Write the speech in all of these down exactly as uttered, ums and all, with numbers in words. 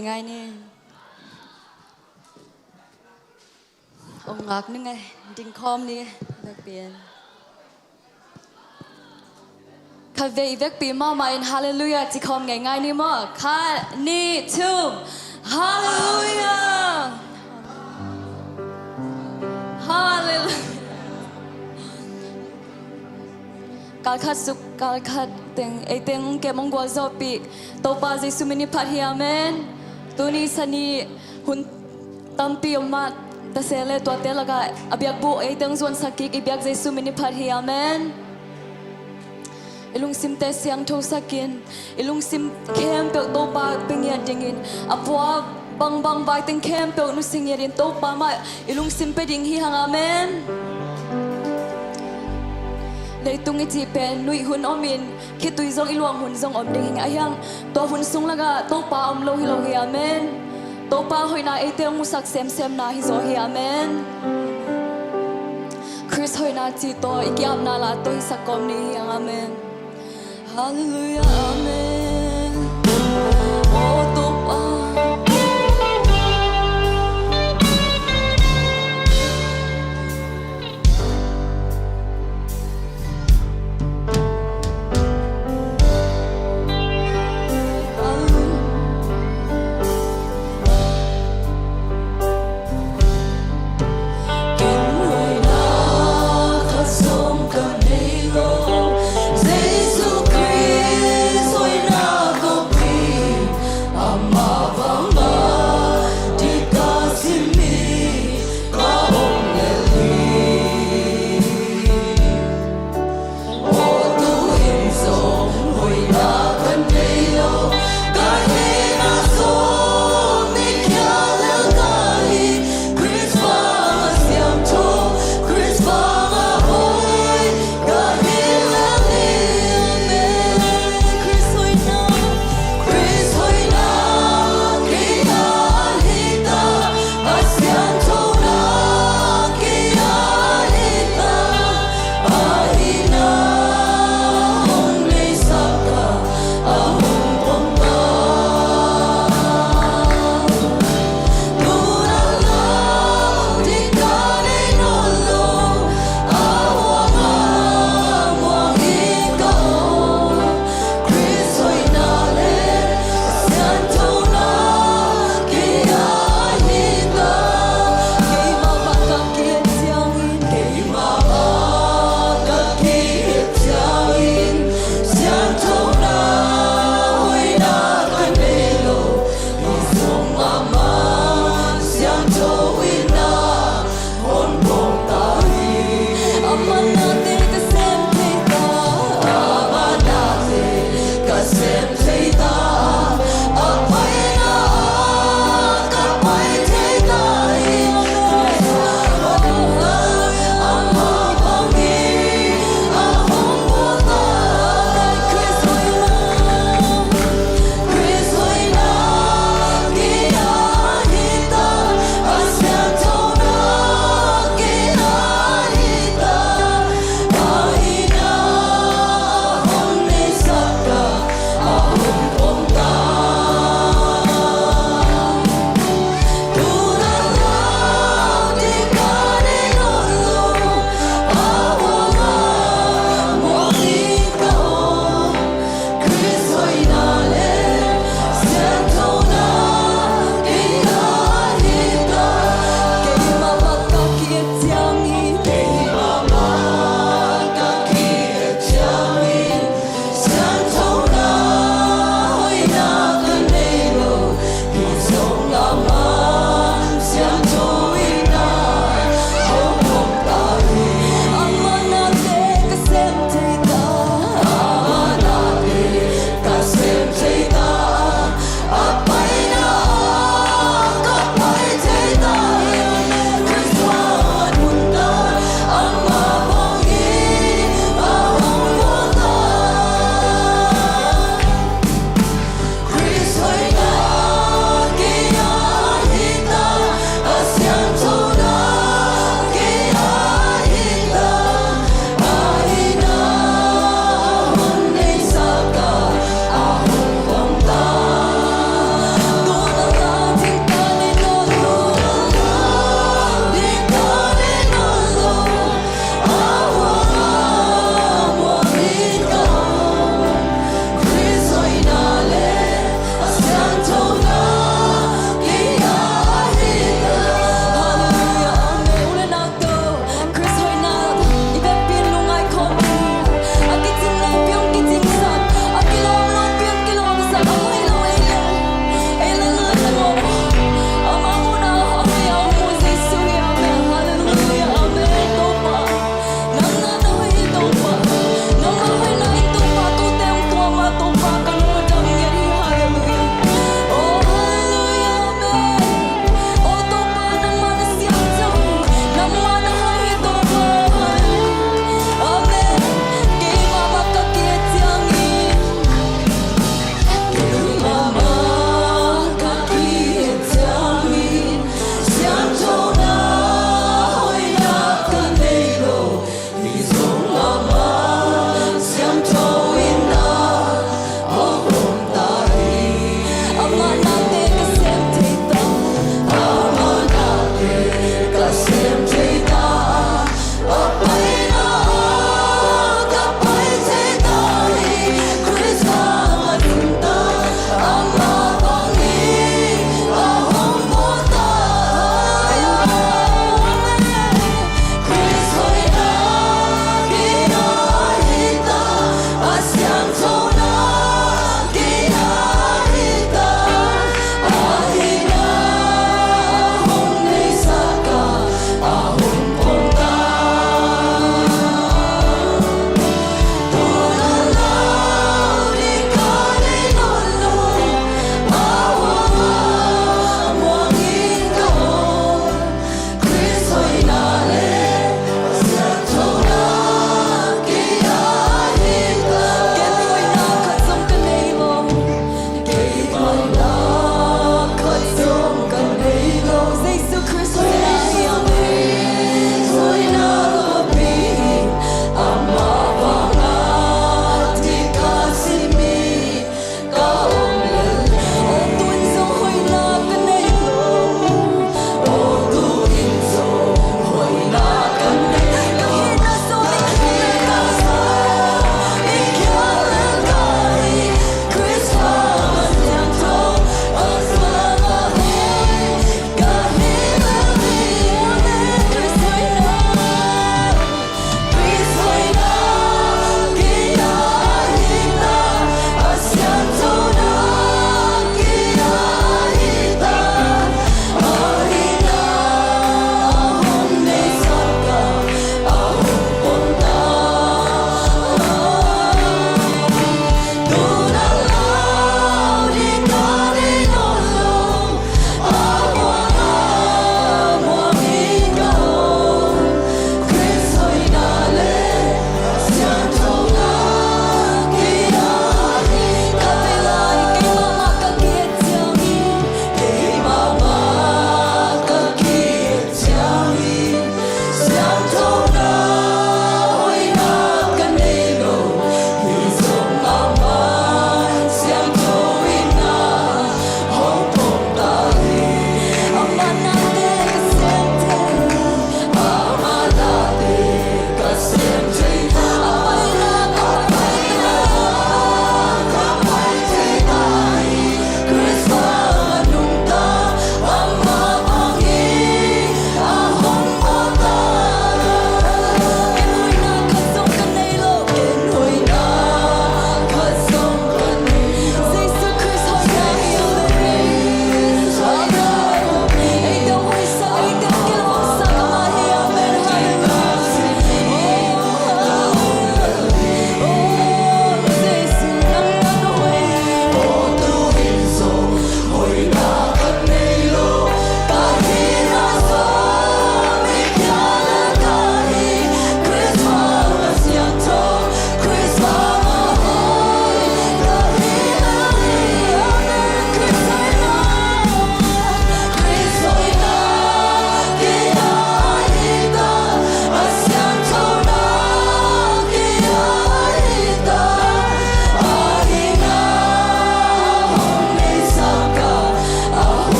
Ngai ni. Ong ngak ni ngai. Ding khawm ni. Vekpi in. Khat vei i vekpi mahmah in hallelujah ci khawm ngeingai ni maw. Khat, nih, thum. Hallelujah. Hallelujah. Kal khat suk, kal khat teng, ei teng kem ong gualzawhpih Topa Jesu min i phat hi, amen. Tuni sani hun tampi om mah ta se le tuate lakah a biakbuk ei teng zuansak kik i biak Jesu min i phat hi, amen. I lungsimte siangthosak in, i lungsim khempeuh Topa pia ngiat dingin, a pua bangbang vai teng khempeuh nusia ngiat in Topa mah i lungsim pia ding hi hang, amen. Leitung i cih pen nuih hun om in, khitui zong i luang hun zong om ding hi, ahi hang tua hun sung lakah Topa om lo hi lo hi, amen. Topa hoihna eite hong musak semsemna hi zaw hi, amen. Khrist hoihna cih tawh i ki-apna la tawh hisak kawm ni hi hang, amen. Hallelujah, amen. Oh, Topa.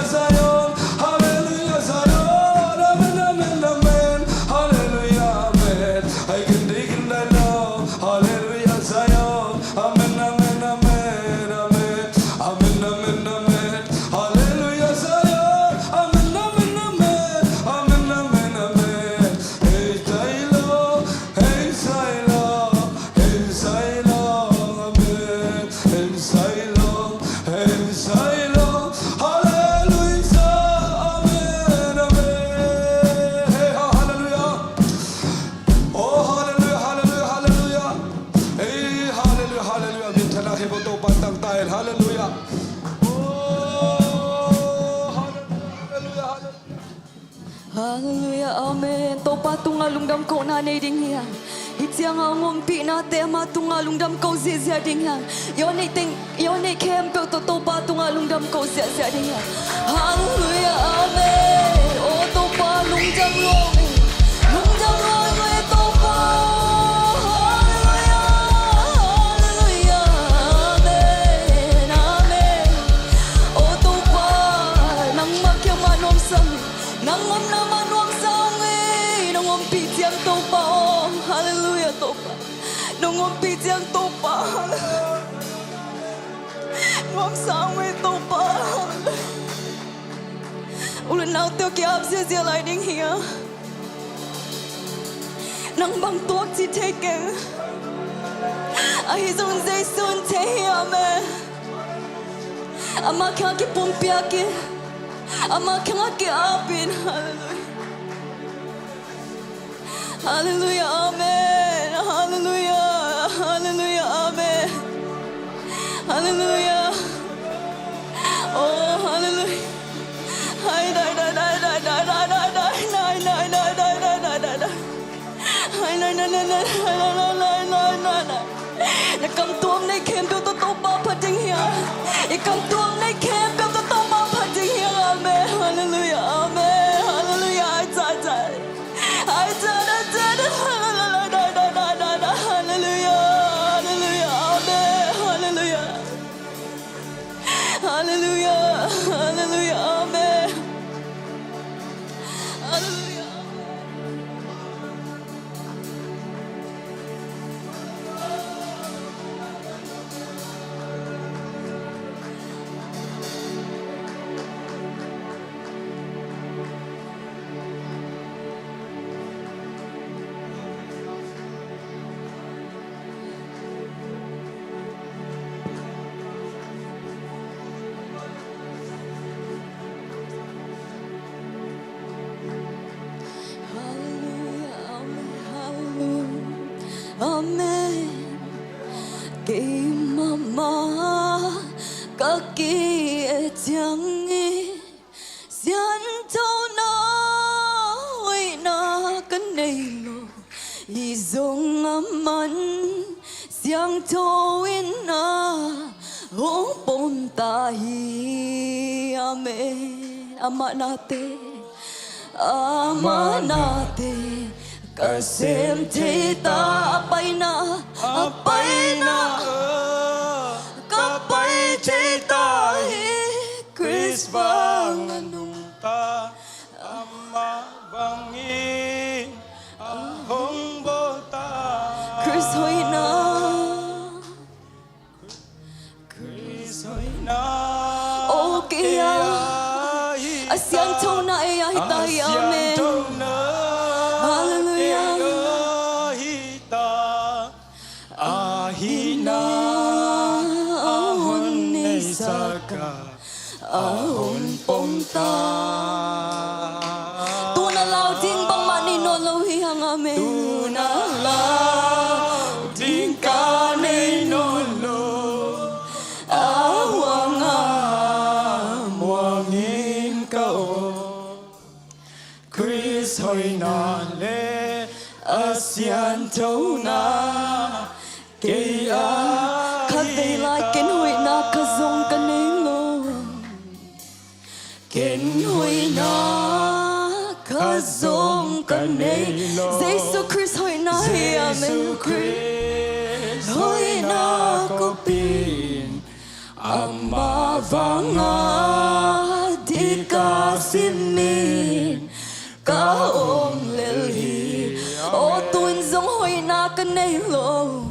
Zion, Hallelujah, Zion, Amen, Amen, Amen, Hallelujah, Amen. Ai kin dei kin dai lo, Hallelujah, Zion, Amen, Amen, Amen, Amen, Amen, Amen, Amen, Hallelujah, Zion, Amen, Amen, Amen, Amen, Amen, Amen. Hey, Zion, hey, Zion, hey, Zion, Amen. Hei Zion, hei Zion, Hallelujah, Amen, Amen. Hei, ha, Hallelujah. Oh, Hallelujah, Hallelujah, Hallelujah. Hei, Hallelujah, Hallelujah. Minthanna khempeuh Topa tang ta hen. Hallelujah. Oh, Hallelujah, Hallelujah, Hallelujah. Hallelujah, Amen. Topa tungah lungdam kohna nei ding hi hang. Hih ciangah hong ompihnate amah tungah lungdam ko ziahziah ding hi hang. I aw neih teng, i aw neih khempeuh tawh Topa tungah lungdam ko ziahziah ding hi hang. Hallelujah, Amen. Aw Topa lungdam lua ing. Lungdam lua ing aw Topa. Hallelujah, Hallelujah, Amen, Amen. Aw Topa, nangmah kiangah nuamsa ing. Nang omna mah nuamsa ung ei, nong ompih ciang Topa aw. Hallelujah Topa. Nong ompih ciang Topa. Hallelujah. Nuamsa ung ei Topa. U le naute aw ki-ap ziahziah lai ding hi a. Nang bang tuak ci thei keng. Ahi zong Jesu in thei hi a, Amen. Amah kiangah kipumpiak in. Amah kiangah ki-ap in. Hallelujah. Hallelujah, Amen. Hallelujah, Hallelujah, Amen. Hallelujah. Oh, Hallelujah. Hai, dai, dai, dai. Hai, dai, dai, dai. Na kamtuam neih khempeuh tawh Topa phat ding hi a. I kamtuam neih khempeuh tawh Topa phat ding hi a. Amen. Hallelujah. Amen. Hallelujah. Ai ca, ai ca. Ai ca, ai ca. Hallelujah. Hallelujah. Amen. Hallelujah. Hallelujah. Hallelujah. Amen. Hallelujah. Hallelujah, amen, hallelujah, amen. Keimah mah ka ki-et ciangin siangthona hoihna ka nei lo. Hi zong aman siangtho in a hong pom ta hi. Amen. Amah nate, amah nate ka sem thei ta, a paina, a paina, ka pai thei ta hi. Khrist bang a nungta, amah bangin a hong bawlta. Khrist hoihna, Khrist hoihna, oh, kei a, a siangthona ei a hi ta hi. Amen. Hallelujah. Ahihna a hon neisak a, a hon pom ta. Tu-in a lau ding bangmah nei nawn lo hi hang. Amen. Tu-in a lau ding ka nei nawn lo, a huang a muangin ka om. Khrist hoihna le a sianthona kei a khat vei lai ken hoihna khat zong ka nei lo. Ken hoihna khat zong ka nei lo. Jesu Khrist hoihna hi. Amen. Jesu Khrist hoihna kop in, amah vanga di simin ka om lel hi. Aw, tu-in zong hoihna ka nei lo.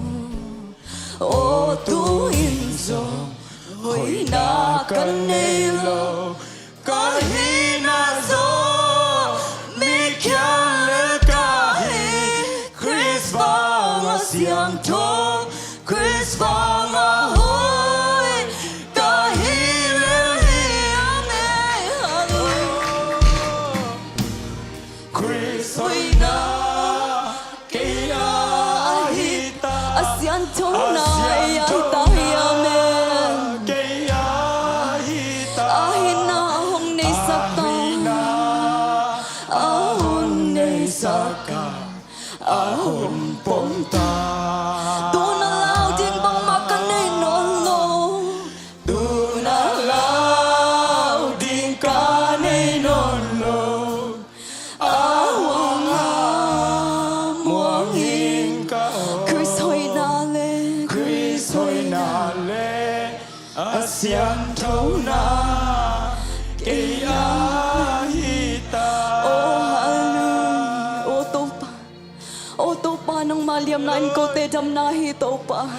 Aw, tu-in zong hoihna ka nei lo. Ka hihna zong mi khial lel ka hi. Khrist vang a siangtho, Khrist vang a hoih ka hi lel hi. Amen. Hallelujah. Khrist hoihna kei a hi ta, a sianthona ei a hi ta hi. Amen. Kei a hi ta, a hihna hong neisak ta, a hihna a hong neisak a, a hong pom ta. Tu-in a lau ding bangmah ka nei nawn lo. Tu-in a lau ding ka nei nawn lo. A huang a muang ing ka om. Khrist hoihna le, Khrist hoihna le a sianthona kei a hi ta. Oh, hallelujah. Oh, Topa. Oh, Topa, nangmah liamna in kote damna hi, Topa.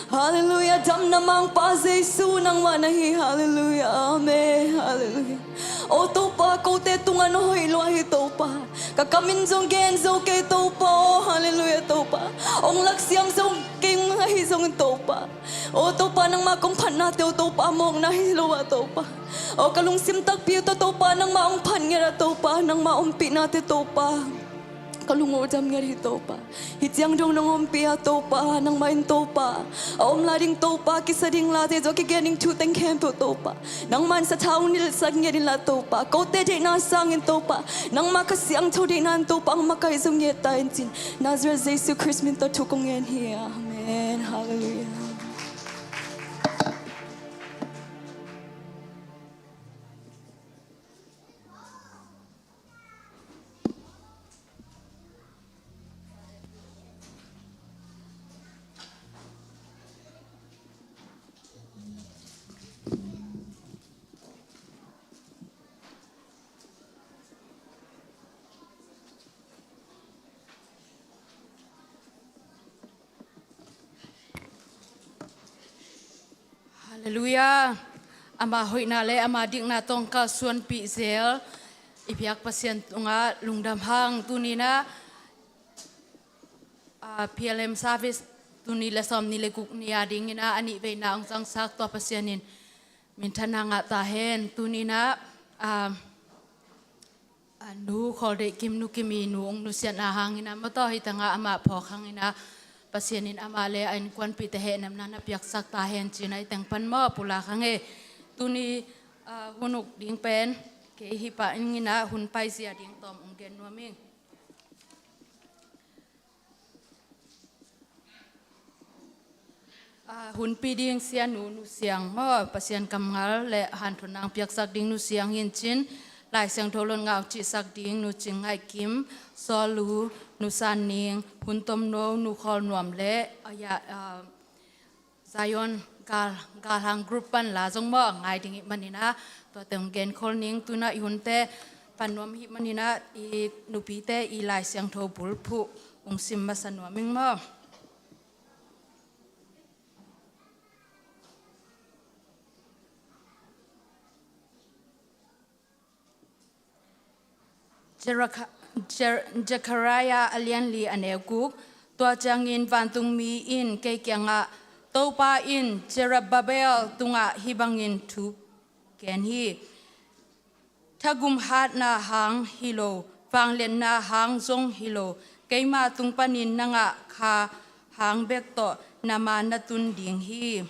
Hallelujah. Damna mangpa Jesu nangmah na hi. Hallelujah. Amen. Hallelujah. Oh, Topa, kote tungah na hoih lua hi, Topa. Ka kam in zong gen zo kei, Topa. Oh, hallelujah, Topa. Hong laksiam zo kei ung ahi zongin, Topa. Oh, Topa, nangmah kong phatnate uh, Topa, mawkna hi lo ah, Topa. Oh, ka lungsim takpi uh tawh, Topa, nangmah hong phat ngiat ah, Topa, nangmah ompihnate, Topa, ka lung uh dam ngiat hi, Topa. Hih ciang dong nong ompih a, Topa, nangmah in, Topa, a om lai ding, Topa, kisa ding late, zong kigen ding thu teng khempeuh, Topa, nangmah in sathau nilhsak ngiat in la, Topa. Kote deihna sangin, Topa, nangmah ka siangtho deihna in, Topa, hong makaih zo ngiat ta in, ci-in Nazareth Jesu Khrist min tawh thu kong ngen hi. Amen. Hallelujah. Hallelujah. Ama hoihna le ama dikna tawh kalsuanpih zel i biak Pasian tungah lungdam hang. Tuni-in ah, ah, P L M service tuni le sawmnih le guk ni a dingin ah a nih veina hong zangsak tua Pasian in minthanna ngah ta hen. Tuni-in ah, ah, a nu Khawldeih Kim, Nu Kim i nu hong nusiatna hangin ah, mawtaw hih tangah amah phawk hangin ah, Pasian in amah le a innkuanpihte hehnemna na piaksak ta hen ci-in ah, hih teng pan maw pulak hang e. Tuni, ah, hun uk ding pen kei hih pa in ah, hun paizia ding tawm hong gen nuam ing. Ah, hunpi ding sianu Nu Siang maw, Pasian kammal le hanthotna hong piaksak ding Nu Siang hi in cin, Lai Siangtho Lotngah hong cihsak ding Nu Cing Ngaih Kim, Sawl Lu, Nu San Ning, hun tomno Nu Khawl Nuam le, ah, ya, ah, Zion gal, galhang group pan la zong maw ngai ding ih manin ah, tuate hong genkhol ning. Tu-in ah i hunte pan nuam ih manin ah, i nupite i Lai Siangtho bulphuh hong sim masa nuam ing maw. Jerakha-, Jer-, Zekhariah a lianli a neu guk. Tua ciangin vantungmi in kei kiangah, Topa in Zerubbabel tungah hih bangin thu gen hi. Thagum hatna hang hi lo, vangliatna hang zong hi lo, keima tung panin na ngah kha hang bek tawh na ma na tun ding hi.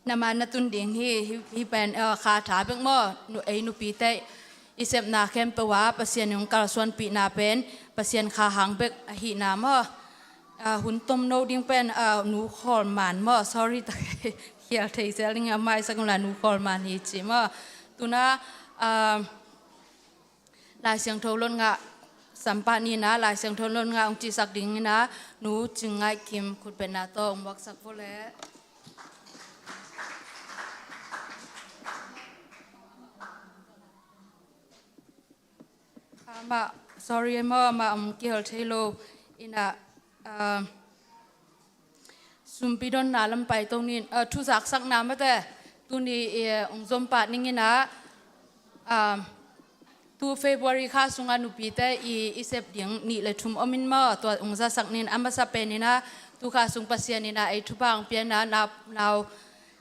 Na ma na tun ding hi. Hih, hih pen, eh, kha tha bek maw, nu, ei nupite i sepna khempeuh ah Pasian in hong kalsuanpihna pen Pasian kha hang bek ahihna maw. Ah, hun tomno ding pen, ah, Nu Khawl Man maw, sorry, khial thei zel ding a, maisak un la, Nu Khawl Man hi ci maw. Tu-in ah, ah, Lai Siangtho Lotngah, sampah ni-in ah Lai Siangtho Lotngah hong cihsak dingin ah, Nu Cing Ngaih Kim khutbetna tawh hong muaksak vo leh. Amah, sorry, amah, amah, um, kihel thei lo. Ina, ah, sumpi donna lam pai to nin, ah, thu zaksakna mate. Tuni, eh, ung zom pah ning ina, ah, tu February kha sunga nupite i, i sep ding nih le thum om in maw, tua ung zasak nin a masa pen ina, tu kha sung Pasian ina ei thupha ong piana, na, nau,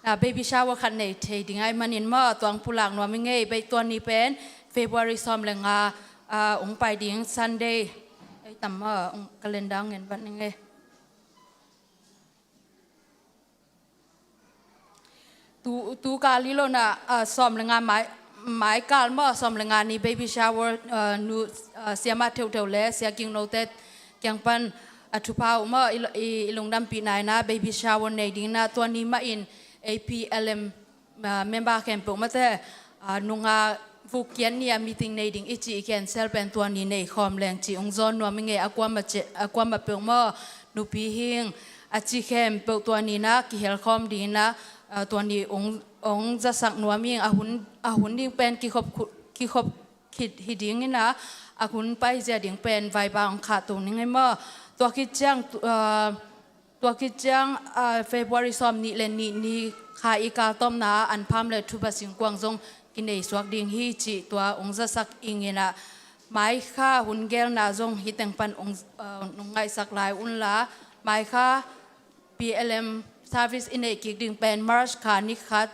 na baby shower khat nei thei ding ai manin maw, tua ong pulak nuam i ngei, bei tua ni pen February sawm le nga, ah, ung pai ding Sunday. Ei tam maw, ung calendar ngen bat ning ei. Tu, tu kal i lo na, ah, sawm le nga mai, mai kal maw, sawm le nga ni baby shower, ah, nu, ah, siama theuhtheuh le sia kingnote kiang pan a thupha uh maw, i, i, i lungdampihna ina baby shower nei ding ina tua ni mah in A P L M, ah, member khempeuh mate, ah, nunga vuk kian ni a meeting nei ding i ci i cancel pen tua ni nei khawm leng ci ung zawn nuam i ngei a kuama ce-, a kuama peuh maw, nupi hing a ci khempeuh tua ni ina kihel khawm ding ina, ah, tua ni ung, ung zasak nuam ing a hun, a hun ding pen kikhop khu-, kikhop khit hi ding ina a hun pai zia ding pen vaiba ung khah to ning ei maw. Tua khit ciang tu, ah, Tua khit ciang, ah, February sawm nih le nih ni kha i kal tawmna an pham le thupa singkuang zong kinei suak ding hi ci tua ung zasak ing ina mai kha hun gelna zong hi teng pan ung, ah, ung ngaihsak lai un la mai kha P L M service i nei kik ding pen March kha ni khat,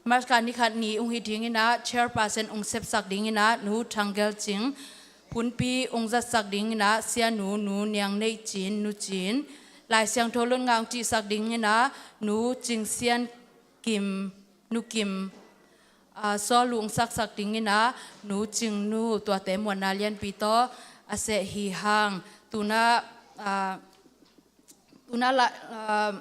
March kha ni khat ni ung hi ding ina chairperson ung sepsak ding ina Nu Thang Gel Cing, hunpi ung zatsak ding ina sianu Nu Niang Nei Cin, Nu Cin, Lai Siangtho Lun Ngang cihsak ding ina Nu Cing Sian Kim, Nu Kim, ah, Saw Lung saksak ding ina Nu Cing Nu, tuate muanna lianpi tawh a seh hi hang. Tuna, ah, tuna la, ah,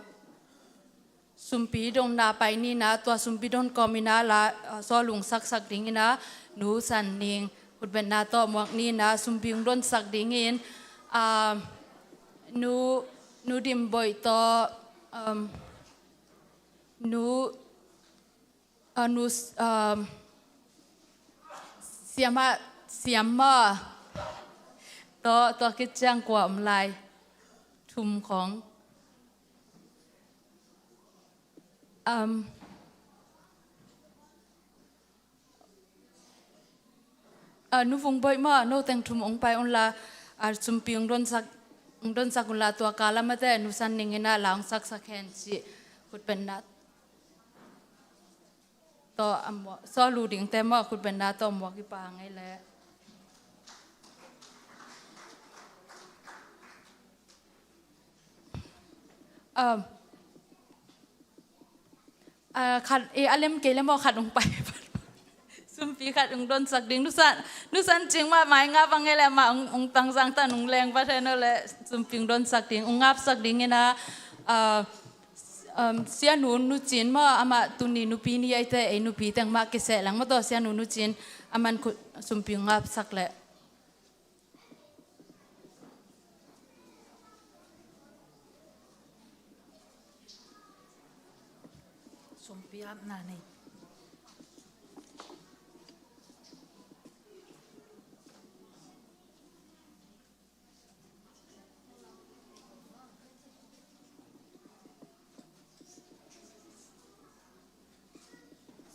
sumpi donna pai ni ina tua sumpi don kawm ina la, ah, Saw Lung saksak ding ina Nu San Ning, khutbetna tawh muak ni ina sumpi ung donsak dingin, ah, Nu, Nu Dim Boih tawh, um, Nu, ah, Nu, um, Siama, Siama tawh, tua khit ciang kua om lai, thum khawng. Um, ah, Nu Vung Boih maw, no teng thum ung pai un la, ah, sumpi ung donsak, ung donsak un la tua kal a mate Nu San Ning ina la ung saksak hen ci khutbetna tawh a muak, Saw Lu dingte maw khutbetna tawh muak i pang ei leh. Um, ah, khat, eh, a lem kei le maw khat ung pai. Sumpi khat ung donsak ding. Nu San, Nu San Cing mah mai ngap a ngei le mah ung, ung tangzang tan ung leng vat hen o le sumpi ung donsak ding. Ung ngapsak ding ina, ah, um, sianu Nu Cin maw amah tuni nupi ni eite ei nupi teng mah kiseh lang maw tawh sianu Nu Cin aman khut sumpi ung ngapsak leh. Sumpi apna nei.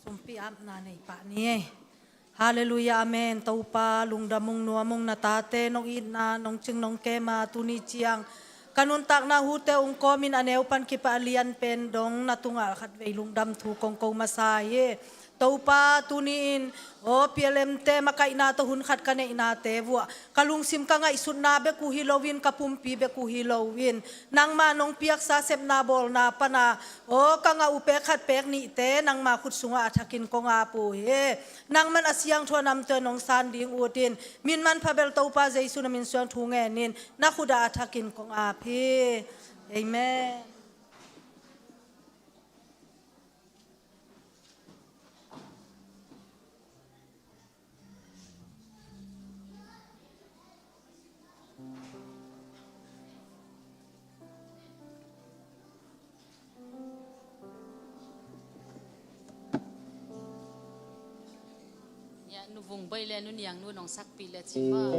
Sumpi apna nei pah ni ei. Halleluiah, amen. Topa, lungdam ung, nuam ung, na tate nong itna nong cing nong kem a tuni ciang ka nuntakna hute ung kawmin a neu pan kipah a lian pen dong na tungah khatvei lungdam thu kong ko masa hi. Topa, tuni-in aw P L M te makaihna tawh hun khat ka neihnate vuah ka lungsim ka ngaihsutna bek uh hi loin, ka pumpi bek uh hi loin, nangmah nong piaksa sepna bawlna pana aw ka ngah uh pek khat pek nihte nangmah khut sungah a thakin kong ap uh hi. Nangman a siangtho a namtui nong san ding utin, min manpha bel Topa Jesu na min suang thu ngenin na khut ah a thakin kong ap hi. Amen. Nu Vung Bawi le Nu Niang Nu nong sakpih le cin maw.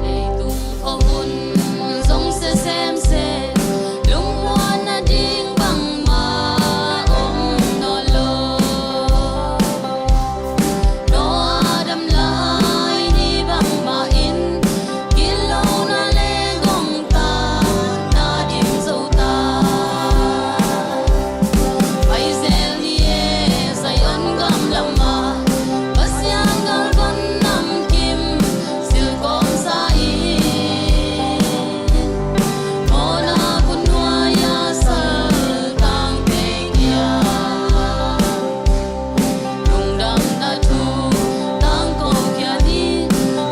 Leitung khua hun zong se semsem, lungmuan nading bangmah om nawn lo. Noah dam lai ni bangmah in, gitlohna le gongtatna dim zo ta. Paizel ni e, Zion gam lamah, Pasian galvan namkim silkawmsa in, mawhna khut nuai-ah saltangte kiang lungdamna thu tangko khia ni.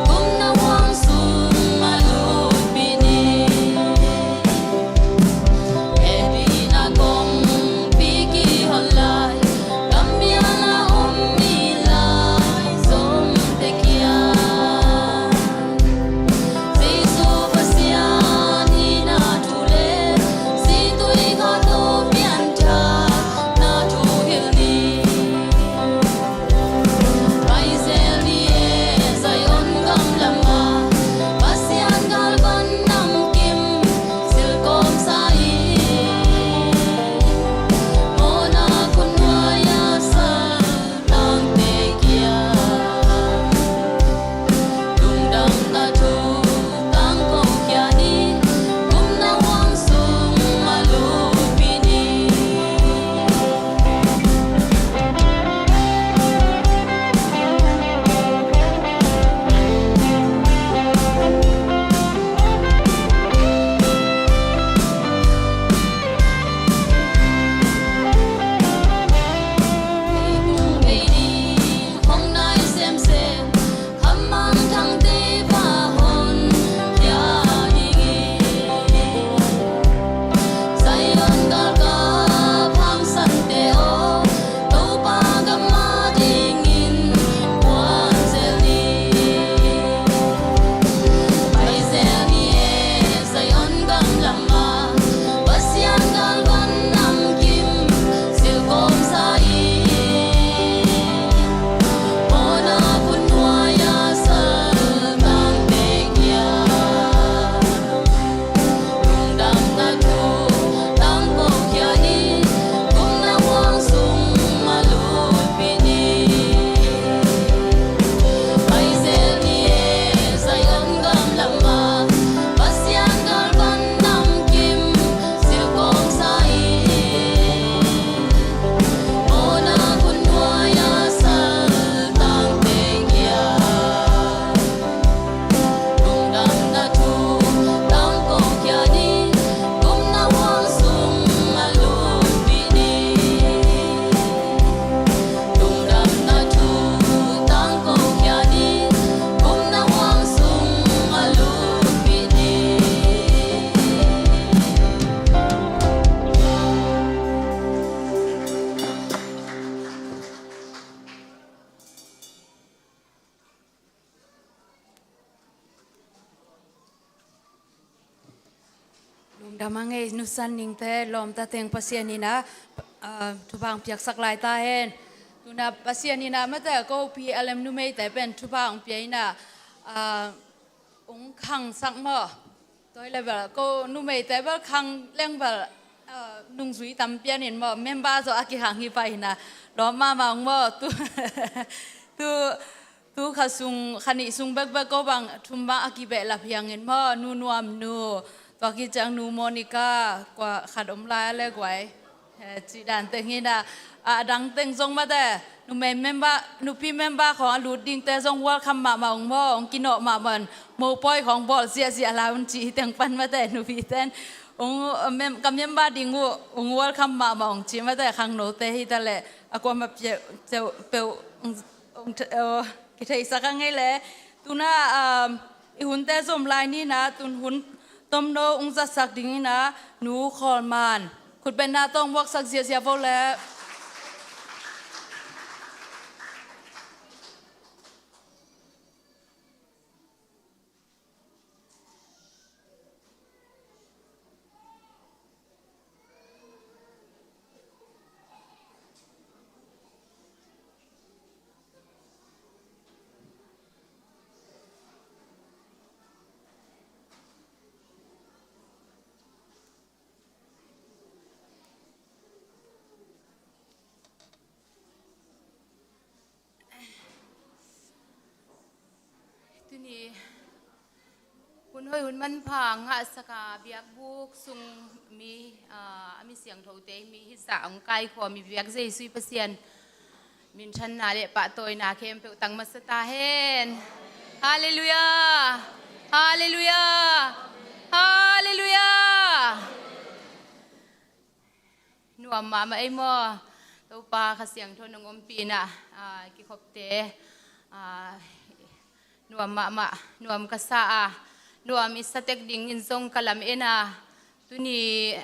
Gupna huang sung a lutpih ni. Hehpihna kongpi kihon lai, gammial a om mi lai zomte kiang, Jesu Pasian hihna thu le, situi khak tawh pianthakna thu hilh ni. Paizel ni e, Zion gam lamah, Pasian galvan namkim silkawmsa in, mawhna khut nuai-ah saltangte kiang lungdamna thu tangko khia ni. Gupna huang sung a lutpih ni. Hong nai semsem, khamangthang te va hon khia ding hi. Zion galkap hangsante aw, Topa gam a dingin kuan zel ni. Paizel ni e, Zion gam lamah, Pasian galvan namkim silkawmsa in, mawhna khut nuai-ah saltangte kiang lungdamna thu tangko khia ni. Gupna huang sung a lutpih ni. Paizel ni e, Zion gam lamah, Pasian galvan namkim silkawmsa in, mawhna khut nuai-ah saltangte kiang lungdamna thu tangko khia ni. Gupna huang sung a lutpih ni. Lungdamna thu tangko khia ni. Gupna huang sung a lutpih ni. Lungdam a ngei nusan ningte, lawmta teng Pasian in a, ah, thupha hong piaksak lai ta hen. Tuna Pasian in a mate ko P L M numeite pen thupha hong pia in a, ah, hong khangsak maw. Tua hi leh bel ko numeite bel khang leng bel, ah, nungzui tam pian in maw, member zaw a kikhang hi pah in a, lawm mahmah ung maw. Tu, tu, tu kha sung, kha nih sung bekbek ko bang thum bang a kibehlap hi hang in maw, Nu Nuam Nu, tua khit ciang Nu Monica, kua khat om lai a le guai. Eh, cih dan teng hi na, a dang teng zong mate, numei member, nupi member khawng a lut dingte zong welcome mahmah ung maw, ong kinawh mahmah un, mopawi khawng bawl ziahziah la un cih hi teng pan mate, nupi ten ong, eh, mem-, ka member ding uh ong welcome mahmah ung cih mate, khangnote hi ta leh a kuamah peuh, peuh, peuh ong, ong, ong kitheisak a ngei leh. Tuna, um, i hunte zom lai ni na, tun hun tomno ong zatsak ding hi na, Nu Khawl Man. Khutbetna tawh ong muaksak ziahziah vo leh. Tuni hun hoih hun manpha ngahsak a, biakbuk sung mi, ah, a mi siangthote mi hizah ong kaikhawm i biak Jesuh i Pasian minthanna le pahtawina khempeuh tang masa ta hen. Halleluiah. Halleluiah. Halleluiah. Nuam mahmah ei maw? Topa Kha Siangtho nong ompih in ah, ah, kikhopte, ah, nuam mahmah, nuam ka sa a, nuam i sa tek dingin zong ka lamen a, tuni,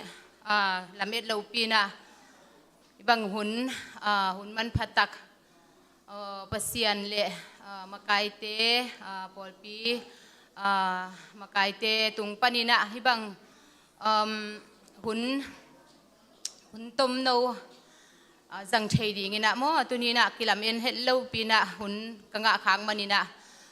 ah, lamet lopi in ah, i bang hun, ah, hun manpha tak, ah, Pasian le, ah, makaite, ah, pawlpi, ah, makaite tung panin ah, hih bang, um, hun, hun tomno, ah, zang thei dingin ah maw, tuni in ah kilamen het lopi in ah hun ka ngah khak manin ah,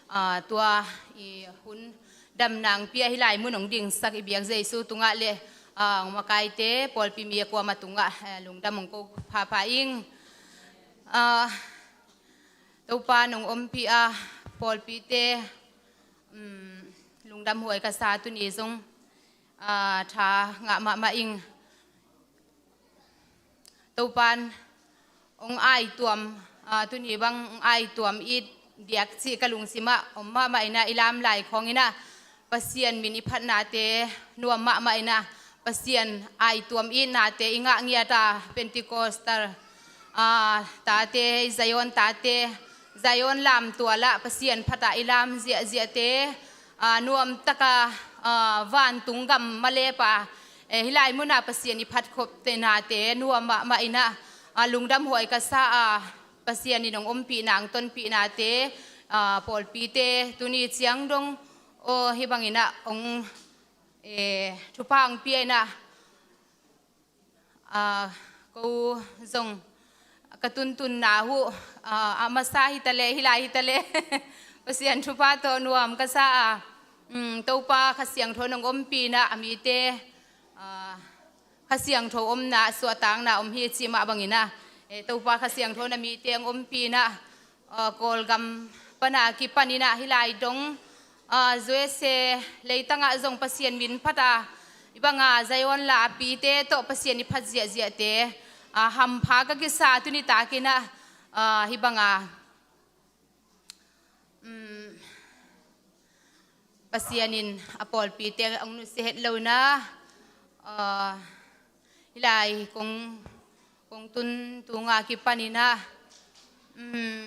ah, tua i hun dam nangpi ah hih lai mun ong dingsak i biak Jesuh tungah le, ah, makaite, pawlpi mi a kuamah tungah, eh, lungdam ong ko phapha ing. Ah, Topa nong ompih a, pawlpite, um, lungdam huai ka sa, tuni zong, ah, tha ngah mahmah ing. Topan ong aituam, ah, tuni bang ong aituam it diak cih ka lungsimah om mahmah in ah, i lam lai khawng in ah Pasian min i phatnate nuam mahmah in ah, Pasian aituam itnate i ngah ngiat a, Pentecostal, ah, tate, Zion tate, Zion lamtual ah Pasian phat a i lam ziahziahte, ah, nuam tak a, ah, vantung gam malepa, eh, hih lai mun ah Pasian i phat khop tenate nuam mahmah in ah, ah, lungdam huai ka sa a, Pasian in ong ompih nang tonpihnate, ah, pawlpite tuni ciang dong, aw, hih bangin ah ong, eh, thupha ong pia in ah, ah, ko zong ka tuntunna uh, ah, a masa hi ta leh, hih lai hi ta leh, Pasian thupha tawh nuam ka sa a, um, Topa Kha Siangtho nong ompih in ah a mite, ah, Kha Siangtho omna, suahtakna om hi cih mah bangin ah, eh, Topa Kha Siangtho na mite ong ompih in ah, ah, Kawlgam pan a kipan in ah hih lai dong, ah, U S A leitang ah zong Pasian min phat a, hih bang a Zion lapite tawh Pasian i phat ziahziahte, ah, hampha ka kisa, tuni tak in ah, ah, hih bang a, um, Pasian in a pawlpite ong nusia het lo in ah, ah, hih lai kong, kong tun tung a kipan in ah, um,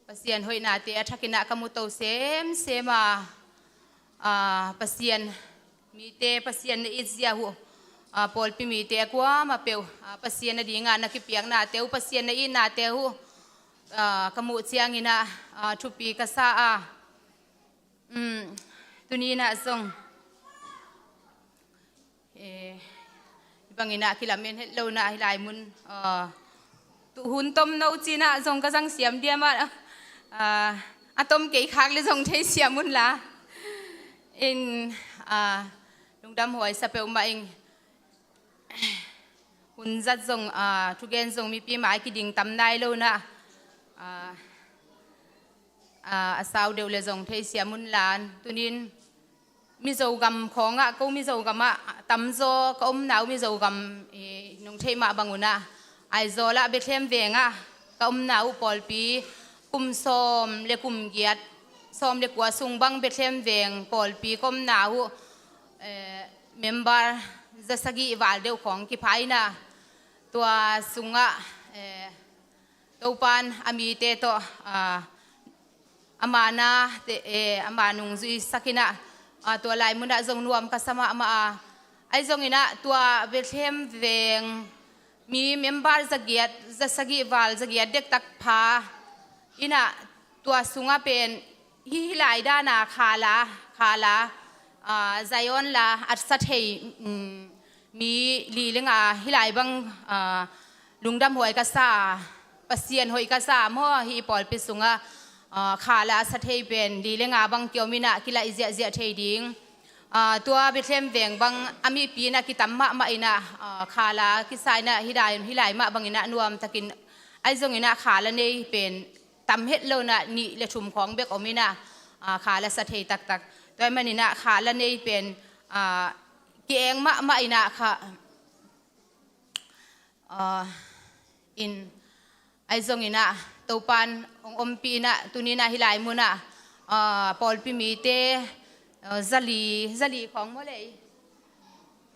Pasian hoihnate a thak in ah ka mu to semsem a, ah, Pasian mite, Pasian na it zia uh, ah, pawlpi mite a kuamah peuh, ah, Pasian a ding a na kipiaknate uh, Pasian na itnate uh, ah, ka muh ciangin ah, ah, thupi ka sa a. Um, tuni in ah zong, eh, hih bangin ah kilamen het lo in ah hih lai mun, ah, tu hun tomno cih in ah zong ka zang siam diam ah, ah, a tom kei khak leh zong thei siam un la. In, ah, lungdam huai sa peuhmah ing. Hun zat zong, ah, thugen zong mipi mai kiding tam nai lo in ah, ah, ah, a sau deuh leh zong thei siam un la. Tunin, Mizo gam khawngah, ko Mizo gamah tamzaw ka omna uh, Mizo gam i nong theih mah bang unah, Aizawl ah Bethlehem vengah ka omna uh pawlpi kum sawm le kum giat, sawm le kua sung bang Bethlehem veng pawlpi ka omna uh, eh, member za sagih val deuh khawng kipha inah, tua sungah, eh, Topan a mite tawh, ah, ama nate, eh, ama nungzui sakinah, ah, tua lai munah zong nuam ka sa mahmah a. Ahi zonginah tua Bethlehem veng mi member za giat, za sagih val, za giat dektak pha inah, tua sungah pen hih lai dana khala, khala, ah, Zion la a sa thei, um, mi li le nga hih lai bang, ah, lungdamhuai ka sa, Pasian hoih ka sa maw, hih pawlpi sungah, ah, khala a sa thei pen li le nga bang kiom inah kilaih ziahziah thei ding. Ah, tua Bethlehem veng bang a mipi inah kitam mahmah inah, ah, khala kisa inah hih lai, hih lai mah bang inah nuamtakin, ahi zonginah khala nei pen tam het lo inah nih le thum khawng bek om inah, ah, khala sa thei taktak. Tua ahih maninah khala nei pen, ah, ki-eng mahmah inah kha, ah, in, ahi zonginah Topan hong ompih inah tuninah hih lai munah, ah, pawlpi mite, ah, zali, zali khawng maw lei.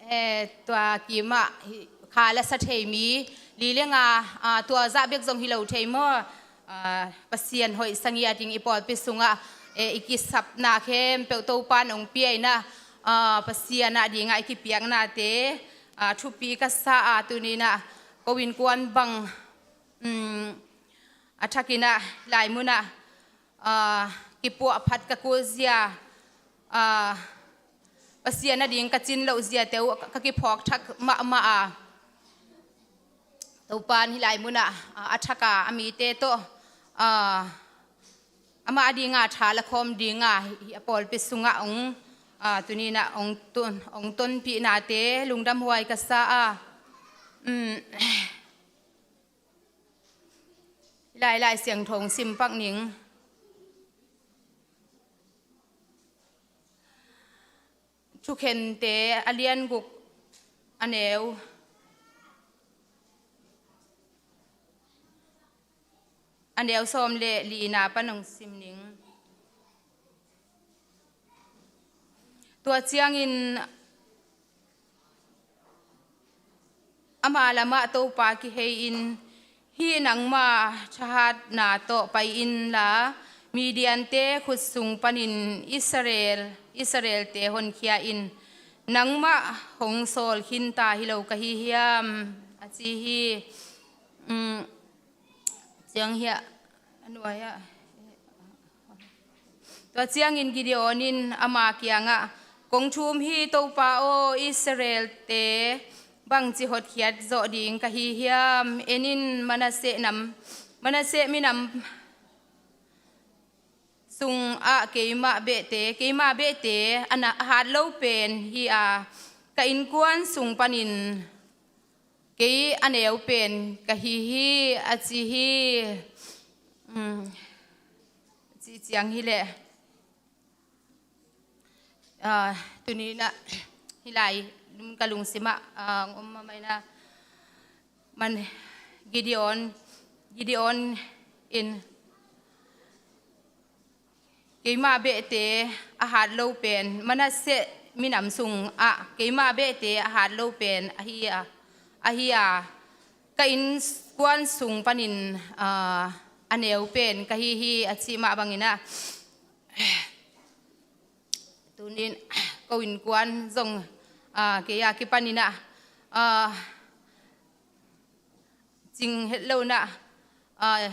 Eh, tua kimah hi, khala sa thei mi li le nga, ah, tua zah bek zong hi lo thei maw? Ah, Pasian hoih sa ngiat ding i pawlpi sungah, eh, i kisapna khempeuh Topan hong pia inah, ah, Pasian a dingah i kipiaknate, ah, thupi ka sa a, tuninah ko innkuan bang, um, a thakinah lai munah, ah, kipuah phat ka kul zia, ah, Pasian a ding ka cin loh ziate uh ka, ka kiphawk thak mahmah a. Topan hih lai munah, ah, a thak a, a mite tawh, ah, amah a dinga tha la khawm dinga hih a pawlpi sungah hong, ah, tuninah hong ton, hong tonpihnate lungdamhuai ka sa a. Um, Lai, Lai Siangtho hong sim pak ning. Thukhente a lian guk, a neu, a neu sawm le lina pan hong sim ning. Tua ciangin ama lamah Topa kihei-in, hih nangma thahatna tawh pai inla, Midiante khut sung panin Israel, Israelte honkhia in, nangmah hong sawl khinta hi lo ka hi hiam, a ci hi. Um, ciang hiah a nuai-ah. Tua ciangin Gideon in ama kiangah, kong thum hi, Topa aw, Israelte bangci hotkhiat zawh ding ka hi hiam? En in, Manasseh nam, Manasseh minam sungah keimah behte, keimah behte a na, a hat lo pen hi a, ka innkuan sung panin kei a neu pen ka hi hi, a ci hi. Um, ci ciang hileh, ah, tuninah hih lai ka lungsimah, ah, om mahmah inah, man Gideon, Gideon in keimah behte a hat lo pen, Manasseh minam sungah keimah behte a hat lo pen ahi a, ahi a, ka innkuan sung panin, ah, a neu pen ka hi hi, a cih mah banginah, tunin ko innkuan zong, ah, kei a kipaninah, ah, cing het lo inah, ah,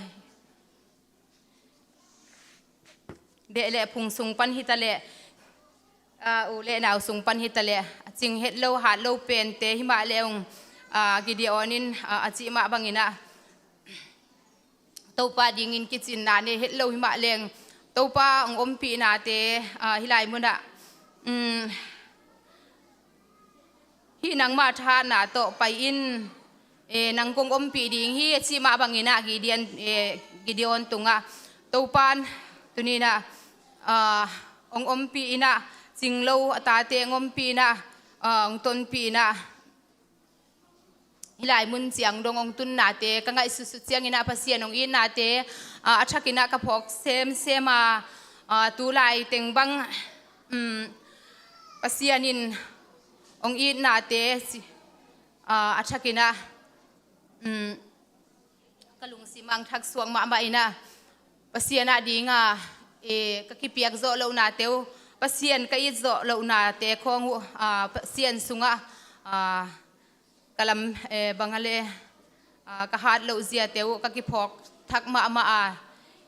beh le phung sung pan hitaleh, ah, u le nau sung pan hitaleh, a cing het lo, hat lo pente himah le ung, ah, Gideon in, ah, a cih mah banginah, Topa dingin kicinna nei het lo himah leng, Topa hong ompihnate, ah, hih lai munah, um, hih nangmah thahatna tawh pai in, eh, nang kong ompih ding hi, a cih mah banginah Gideon, eh, Gideon tungah Topan tuninah, ah, hong ompih inah, cing lo a tate hong ompih in ah, ah, hong tonpih in ah, hih lai mun ciang dong hong tunnate ka ngaihsutsut ciangin ah Pasian hong itnate, ah, a thakin ah ka phawk semsem a, ah, tu lai teng bang, um, Pasian in hong itnate si-, ah, a thakin ah, um, ka lungsim ah hong thak suak mahmah in ah, Pasian a ding a, eh, ka kipiak zawh lohnate uh, Pasian ka it zawh lohnate khawng uh, ah, Pasian sungah, ah, ka lam, eh, bang a le, ah, ka hat loh ziate uh ka kiphawk thak mahmah a,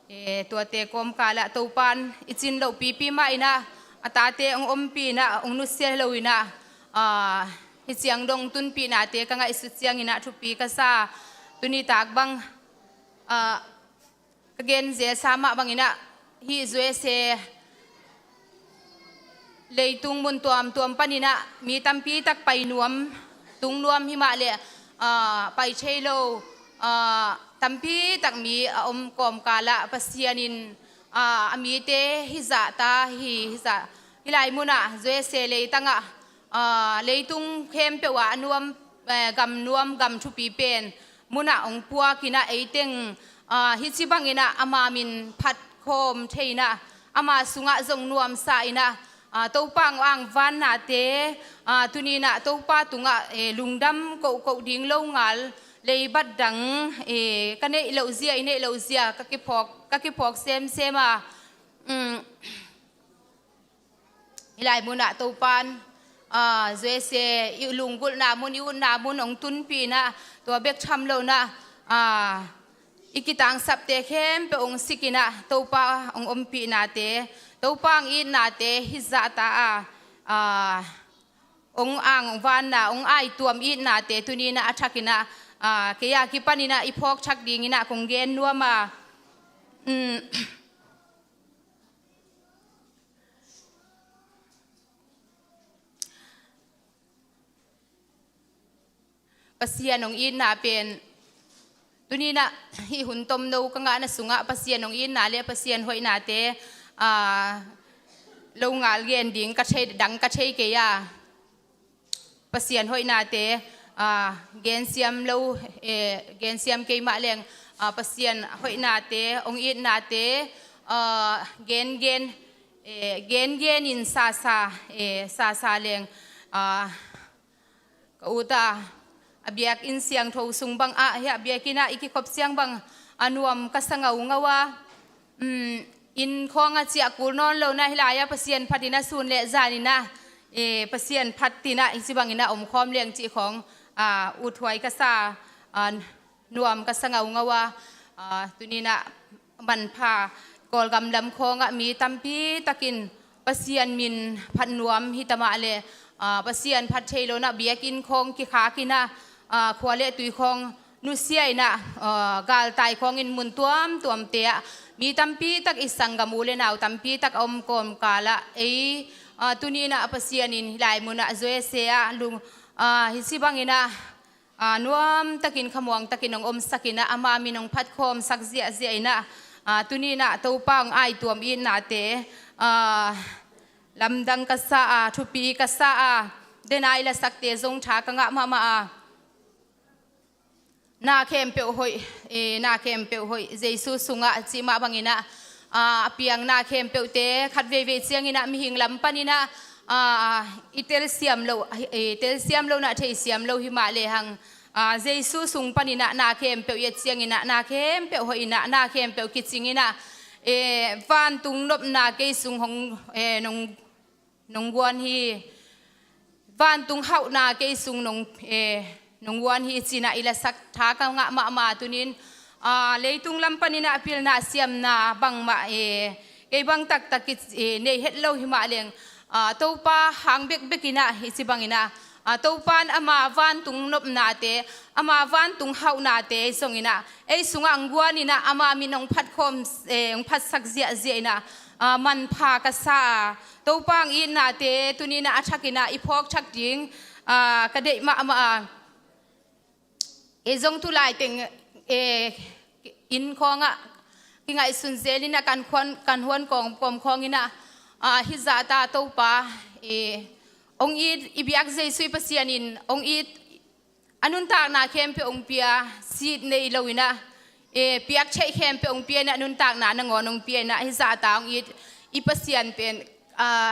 eh, tuate kawmkal ah Topa'n i cin loh pipi mah in ah, a tate hong ompih in ah, hong nusia lo in ah, ah, hih ciang dong tunpihnate ka ngaihsut ciangin ah thupi ka sa. Tuni tak bang, ah, ka gen zelsa mah bangin ah, hih U S A leitung mun tuamtuam panin ah mi tampi tak pai nuam, tung nuam himah leh, ah, pai thei lo, ah, tampi tak mi a om kawmkal ah Pasian in, ah, a mite hih zahta hi, hih zah, hih lai mun ah U S A leitang ah, ah, leitung khempeuh ah a nuam, eh, gam nuam, gam thupi pen mun ah hong puak in ah, ei teng, ah, hih ci bangin ah ama min phat khawm thei in ah, ama sungah zong nuamsa in ah, ah, Topa hong angvannate, ah, tuni in ah Topa tungah, eh, lungdam kohkoh ding lo ngal, leibat dang, eh, ka neih loh zia, i neih loh zia ka kiphawk, ka kiphawk semsem a, um, hih lai mun ah Topa'n, ah, U S A i lunggulhna mun, i utna mun hong tunpih in ah, tua bek tham lo in ah, ah, i kitangsapte khempeuh hong sik in ah, Topa hong ompihnate, Topa hong itnate hih zahta a, ah, hong angvanna, hong aituam itnate tuni in ah a thakin ah, ah, kei a kipanin ah i phawk thak dingin ah kong gen nuam a, um, Pasian hong itna pen, tuni in ah hih hun tomno ka ngahna sungah Pasian hong itna leh Pasian hoihnate, ah, lo ngal gen ding ka thei, dang ka thei kei a. Pasian hoihnate, ah, gensiam lo, eh, gensiam kei mah leng, ah, Pasian hoihnate, hong itnate, ah, gengen, eh, gengen in sasa, eh, sasa leng, ah, ka ut a, a biakinn siangtho sung bang ah, hih a biakinn ah i kikhop ciang bang a nuam ka sa ngaungau a, um, inn khawng a ciah kul nawn lo in ah hih lai ah Pasian phat in ah sun leh zan in ah, eh, Pasian phat in ah hih ci bangin ah omkhawm leng cih khawng, ah, uthuai ka sa, ah, nuam ka sa ngaungau a, ah, tuni in ah manpha Kawlgam lam khawng ah mi tampi takin Pasian min phat nuam hi ta mah leh, ah, Pasian phat thei lo in ah biakinn khawng kikhak in ah, ah, khua leh tui khawng nusia in ah, ah, galtai khawng in mun tuamtuamte ah mi tampi tak, i sanggam u leh nau tampi tak a om kawmkal ah ei, ah, tuni in ah Pasian in hih lai mun ah U S A ah lung, ah, hih ci bangin ah, ah, nuam takin khamuang takin hong omsak in ah, ama min hong phatkhawmsak ziahziah in ah, ah, tuni in ah Topa hong aituam itnate, ah, lamdang ka sa a, thupi ka sa a, den a i lasakte zong tha ka ngah mahmah a. Na khempeuh hoih, eh, na khempeuh hoih, Jesu sungah cih mah bangin ah, ah, a piang na khempeuhte khat veivei ciangin ah mihing lam panin ah, ah, i telsiam lo, eh, telsiam lo in ah theisiam lo hi mah lehang, ah, Jesu sung panin ah na khempeuh i et ciangin ah, na khempeuh hoih in ah, na khempeuh kicing in ah, eh, vantung nopna kei sung hong, eh, nong nong guan hi. Vantung hauhna kei sung nong, eh, nong guan hi ci in ah i lasak tha ka ngah mahmah. Tuni in, ah, leitung lam panin ah pilna siamna bangmah, eh, kei bang taktak i, eh, nei het lo hi mah leng, ah, Topa hang bekbek in ah hih ci bangin ah, ah, Topa'n ama vantung nopnate, ama vantung hauhnate zong in ah ei sungah hong guan in ah, ama min hong phatkhawm, eh, hong phatsak ziahziah in ah, ah, manpha ka sa a. Topa hong itnate tuni in ah a thak in ah i phawk thak ding, ah, ka deih mahmah a. Ei zong tu lai teng, eh, inn khawng ah kingaihsun zel in ah kan khuan, kan huan kawm, kawm khawng in ah, ah, hih zahta Topa, eh, hong it, i biak Jesu i Pasian in hong it, a nuntakna khempeuh hong pia, sit nei lo in ah, eh, piak theih khempeuh hong pia in ah, a nuntakna nangawn hong pia in ah, hih zahta hong it i Pasian pen, ah,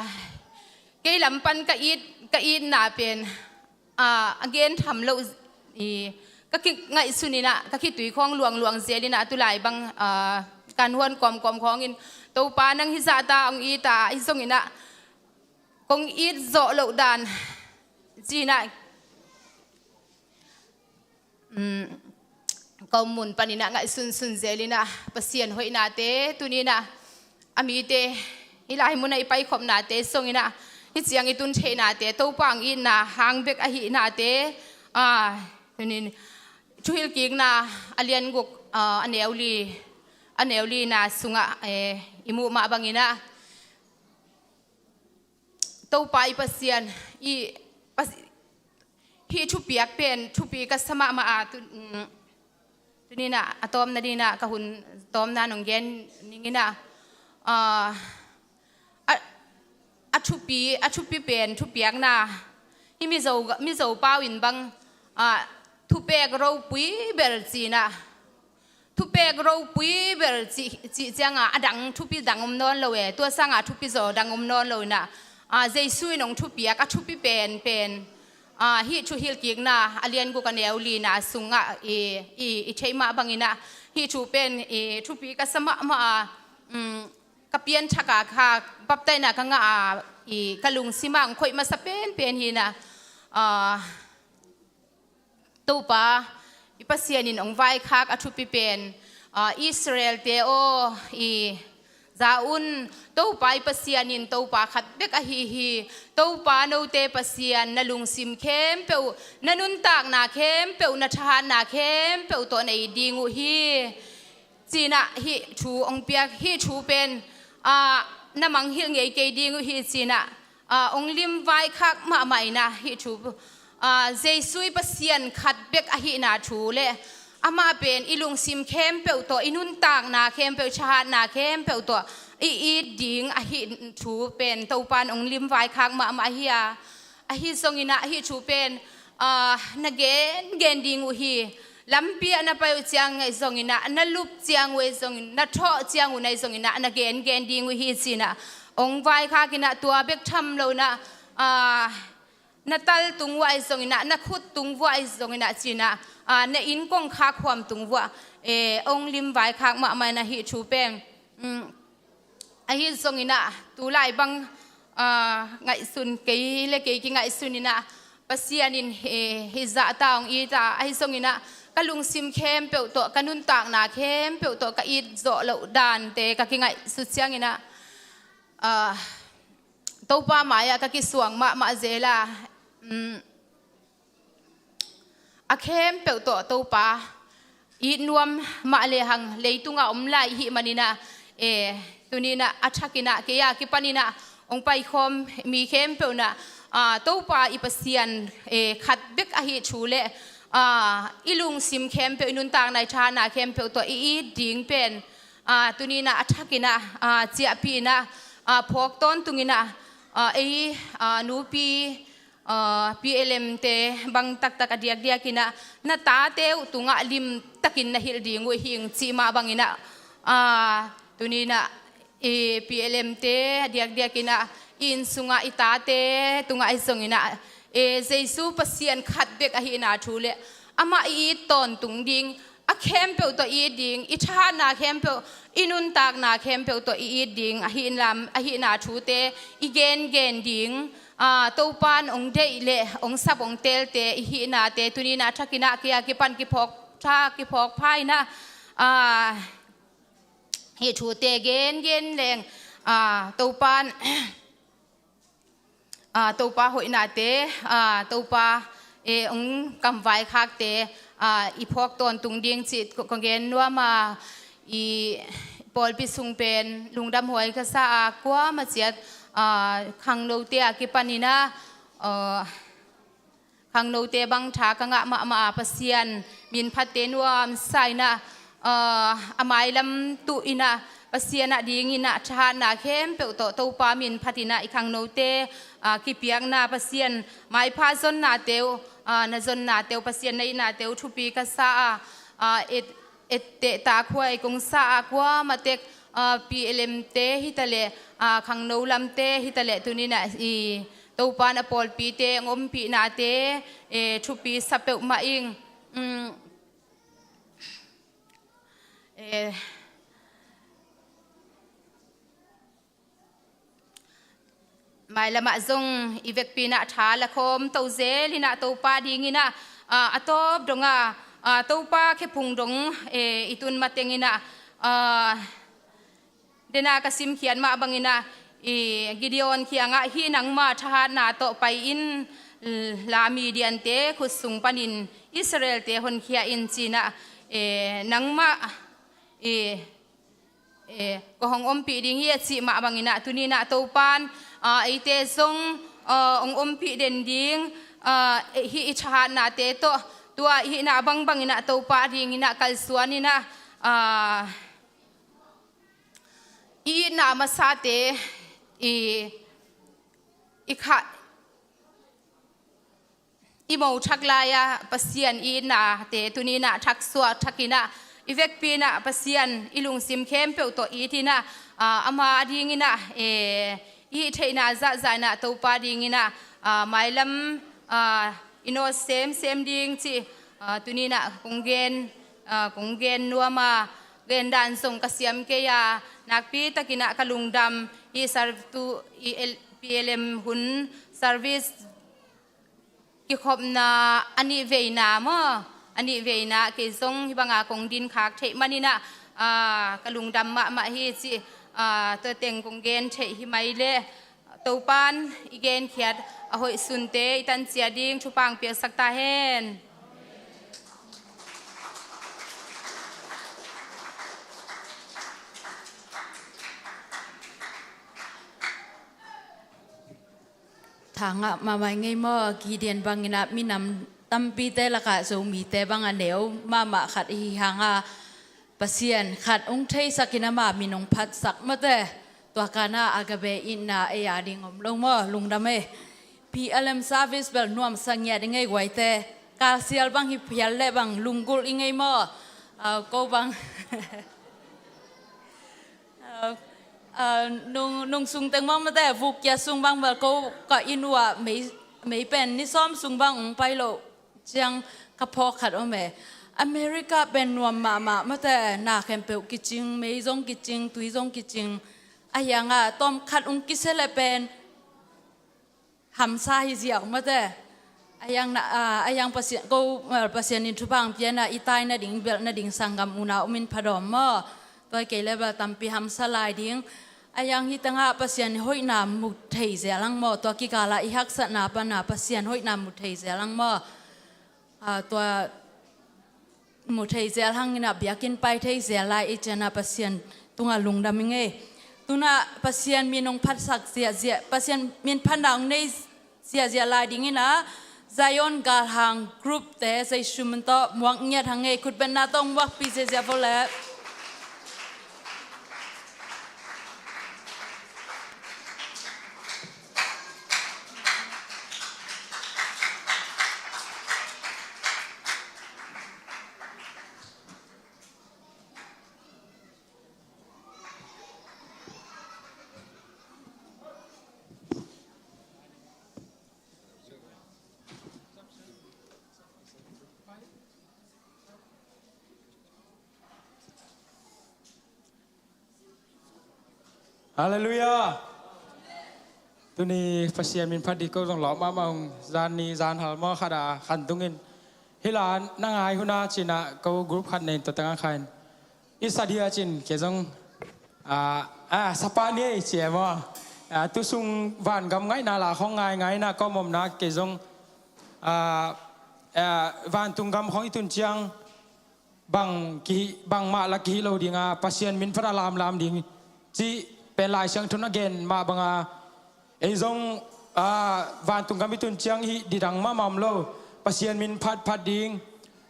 kei lam pan ka it, ka itna pen, ah, a gen tham loh, i, ka kingaihsun in ah, ka khitui khawng luangluang zel in ah, tulai bang, ah, kan huan kawmkawm khawng in, Topa nang hih zahta hong it a, hih zong in ah kong it zawh loh dan ci in ah, um, ka om mun pan in ah ngaihsunsun zel in ah, Pasian hoihnate tuni in ah, a mite, hih lai mun ah i paikhopnate zong in ah, hih ciang i tun theihnate, Topa hong itna hang bek ahihnate, ah, tuni in Thuhilhkikna a lian guk, ah, a neu li, a neu lina sungah, eh, i muh mah bang in ah, Topa i Pasian, i Pas-, hih thupiak pen thupi ka sa mahmah a, tu, um, tuni in ah, a tawpna ding in ah, ka hun tawpna nong gen ning in ah, ah, a, a thupi, a thupi pen thupiakna, hih Mizo, Mizo pau in bang, ah, thupek ropui bel ci in ah, thupek ropui bel cih, cih ciang a, a dang thupi dang om nawn lo e, tua sang a thupi zaw dang om nawn lo in ah, ah, Jesu in hong thupiak a thupi penpen, ah, hih Thuhilhkikna a lian guk a neu lina sungah i, i, i theih mah bang in ah, hih thu pen, i, thupi ka sa mahmah a, um, ka pianthak a kha baptaina ka ngah a, i, ka lungsim ah hong khoih masa penpen hi in ah, ah, Topa i Pasian in hong vaikhak a thupi pen, ah, Israel-te aw, i, za un, Topa i Pasian in Topa khat bek ahi hi. Topa note Pasian, na lungsim khempeuh, na nuntakna khempeuh, na thahatna khempeuh tawh na it ding uh hi, ci in ah hih thu hong piak, hih thu pen, ah, na mangngilh ngei kei ding uh hi, ci in ah, ah, hong lim vaikhak mahmah in ah hih thu, ah, Jesu i Pasian khat bek ahihna thu le amah pen i lungsim khempeuh tawh, i nuntakna khempeuh, thahatna khempeuh tawh i it ding ahih thu pen Topa in hong lim vaikhak mahmah hi a, ahi zong in ah hih thu pen, ah, na gengen ding uh hi. Lampi ah na pai uh ciang ahi zong in ah, na lup ciang uh ahi zong in, na thawh ciang uh na ahi zong in ah, na gengen ding uh hi, ci in ah hong vaikhak in ah, tua bek tham lo in ah, ah, na tal tung uh ahi zong in ah, na khut tung uh ahi zong in ah, ci in ah, ah, na inn kongkhak huam tung uh ah, eh, hong lim vaikhak mahmah in ah hih thu pen, um, ahi zong in ah, tulai bang, ah, ngaihsun, kei le kei kingaihsun in ah, Pasian in, eh, hih zahta hong it a, ahi zong in ah, ka lungsim khempeuh tawh, ka nuntakna khempeuh tawh ka it zawh loh dante ka kingaihsut ciang in ah, ah, Topa mai-ah ka kisuang mahmah zel a, um, a khempeuh tawh Topa it nuam mah lehang leitungah om lai i hih man in ah, eh, tuni in ah a thak in ah, kei a kipan in ah hong paikhawm mi khempeuh in ah, ah, Topa i Pasian, eh, khat bek ahih thu le, ah, i lungsim khempeuh, i nuntakna, i thahatna khempeuh tawh i it ding pen, ah, tuni in ah a thak in ah, ah, ciahpih in ah, ah, phawk tawntung in ah, ah, ei, ah, nupi, ah, P L M-te bang taktak a diakdiak in ah, na tate uh tungah limtakin na hilh ding uh hi ing, cih mah bang in ah, ah, tuni in ah, i P L M-te a diakdiak in ah, i inn sungah i tate tungah ahi zong in ah, eh, Jesu Pasian khat bek ahihna thu le amah i it tawntung ding, a khempeuh tawh i it ding, i thahatna khempeuh, i nuntakna khempeuh tawh i it ding, ahih lam, ahihna thute i gengen ding, ah, Topa in hong deih le hong sap hong teelte i hihnate tuni in ah a thak in ah, kei a kipan kiphawk tha, kiphawk pha in ah, ah, hih thute gengen leng, ah, Topa in, ah, Topa hoihnate, ah, Topa, eh, hong kamvaikhakte, ah, i phawk tawntung ding cih ko, ko gen nuam a, i pawlpi sung pen lungdamhuai ka sa a, kuamah ciat, ah, khangnote a kipan in ah, ah, khangnote bang tha ka ngah mahmah a, Pasian min phatte nuamsa in ah, ah, a mailam tuh in ah, Pasian a dingin ah thahatna khempeuh tawh Topa min phatin ah i khangnote, aa, kipiakna Pasian maipha zonnate uh, aa, na zonnate uh, Pasian na itnate uh thupi ka sa a, aa, et, etteh takhuai kong sa a, kuamah tek, aa, P L M te hitaleh, aa, khangno lamte hitaleh tuninah i Topan a pawlpite hong ompihnate, e, thupi sa peuhmah ing. Mm. Eh, mailamah zong i vekpi-in ah tha la khawm to zel in ah Topa dingin ah, ah, a tawp dong ah, ah, Topa khephung dong, eh, i tun matengin ah, ah, dena ka simkhiat mah bangin ah, i Gideon kiangah hih nangma thahatna tawh pai in, la Midiante khut sung panin Israelte honkhia in ci-in ah, eh, nangmah, eh, eh, ko hong ompih ding hi a cih mah bangin ah tuninah Topan, ah, eite zong, ah, hong ompih den ding, ah, hih i thahatnate tawh tua i hihna bangbangin ah Topa dingin ah kalsuan in ah, ah, i itna masate i, i kha, i mo thak lai-a Pasian i itnate tuninah thaksuah thakin ah i vekpi-in ah Pasian i lungsim khempeuh tawh itin ah, ah, ama dingin ah, eh, i theihna zahzah in ah Topa dingin ah, ah, mailam, ah, i nawt semsem ding cih, ah, tuninah kong gen, ah, kong gen nuam a, gendan zong ka siam kei a, nakpi takin ah ka lungdam, i sar tu, i L-, P L M hun service kikhopna a nih veina maw, a nih veina kei zong hih banga kong dinkhak theih manin ah, ah, ka lungdam mahmah hi cih, ah, tua teng kong gen theih hi mai leh Topan i genkhiat a hoih sunte i tancia ding thupha hong piaksak ta hen. Thangah mahmah i ngei maw, Gideon bangin ah minam tampite lakah Zomite bang a neu mahmah khat i hi hang a, Pasian khat hong theisakin ama min hong phatsak mawte. Tua kanah a gabe itna ei a ding om lo maw, lungdam e. P L M service bel nuamsa ngiat i ngei guaite. Kalsial bang hi phial leh bang lunggulh i ngei maw. Ah, ko bang. Ah, ah, nung, nung sung teng bang mate, vuk kia sung bang bel ko ka inn uah mei, mei pen ni sawm sung bang ong pai loh ciang ka phawk khat om e. America pen nuam mahmah mate, na khempeuh kicing, mei zong kicing, tui zong kicing. A hiangah tawm khat ong kisia leh pen hamsa hi ziau mate. A hiang na, ah, a hiang Pasian, ko, ah, Pasian in thupha hong pia na, i tai nading, belh nading sanggam unau om in phadawm maw. Tua hi kei leh bel tampi hamsa lai ding. A hiang hi tangah Pasian hoihna mu thei zel hang maw. Tua kikala i haksatna pana Pasian hoihna mu thei zel hang maw. Ah, tua mu thei zel hang in ah biakinn pai thei zel lai i ciangah Pasian tungah lungdam i ngei. Tunah Pasian min hong phatsak ziahziah, Pasian min phatna hong nei ziahziah lai dingin ah Zion galhang group te Zeisu min tawh muak ngiat hang ngei, khutbetna tawh hong muakpih ziahziah vo leh. Halleluiah. Tuni Pasian min phat ding ko zong lawp mahmah ung, zan ni zan hal maw khat a khan tungin. Hih la na ngai hun a cin ah ko group khat nei tua tangah khan. I sa dia cin kei zong, ah, ah, sapa ni ei cia maw. Ah, tu sung vangam ngaihna la khong ngaingai na kawm omna kei zong, ah, ah, vantung gam khong i tun ciang bang kihi, bangmah la kihi lo ding a, Pasian min phat a lamlam ding cih pen Lai Siangtho in a gen mah bang a, ei zong, ah, vantung gam i tun ciang hih didang mahmah om lo, Pasian min phatphat ding,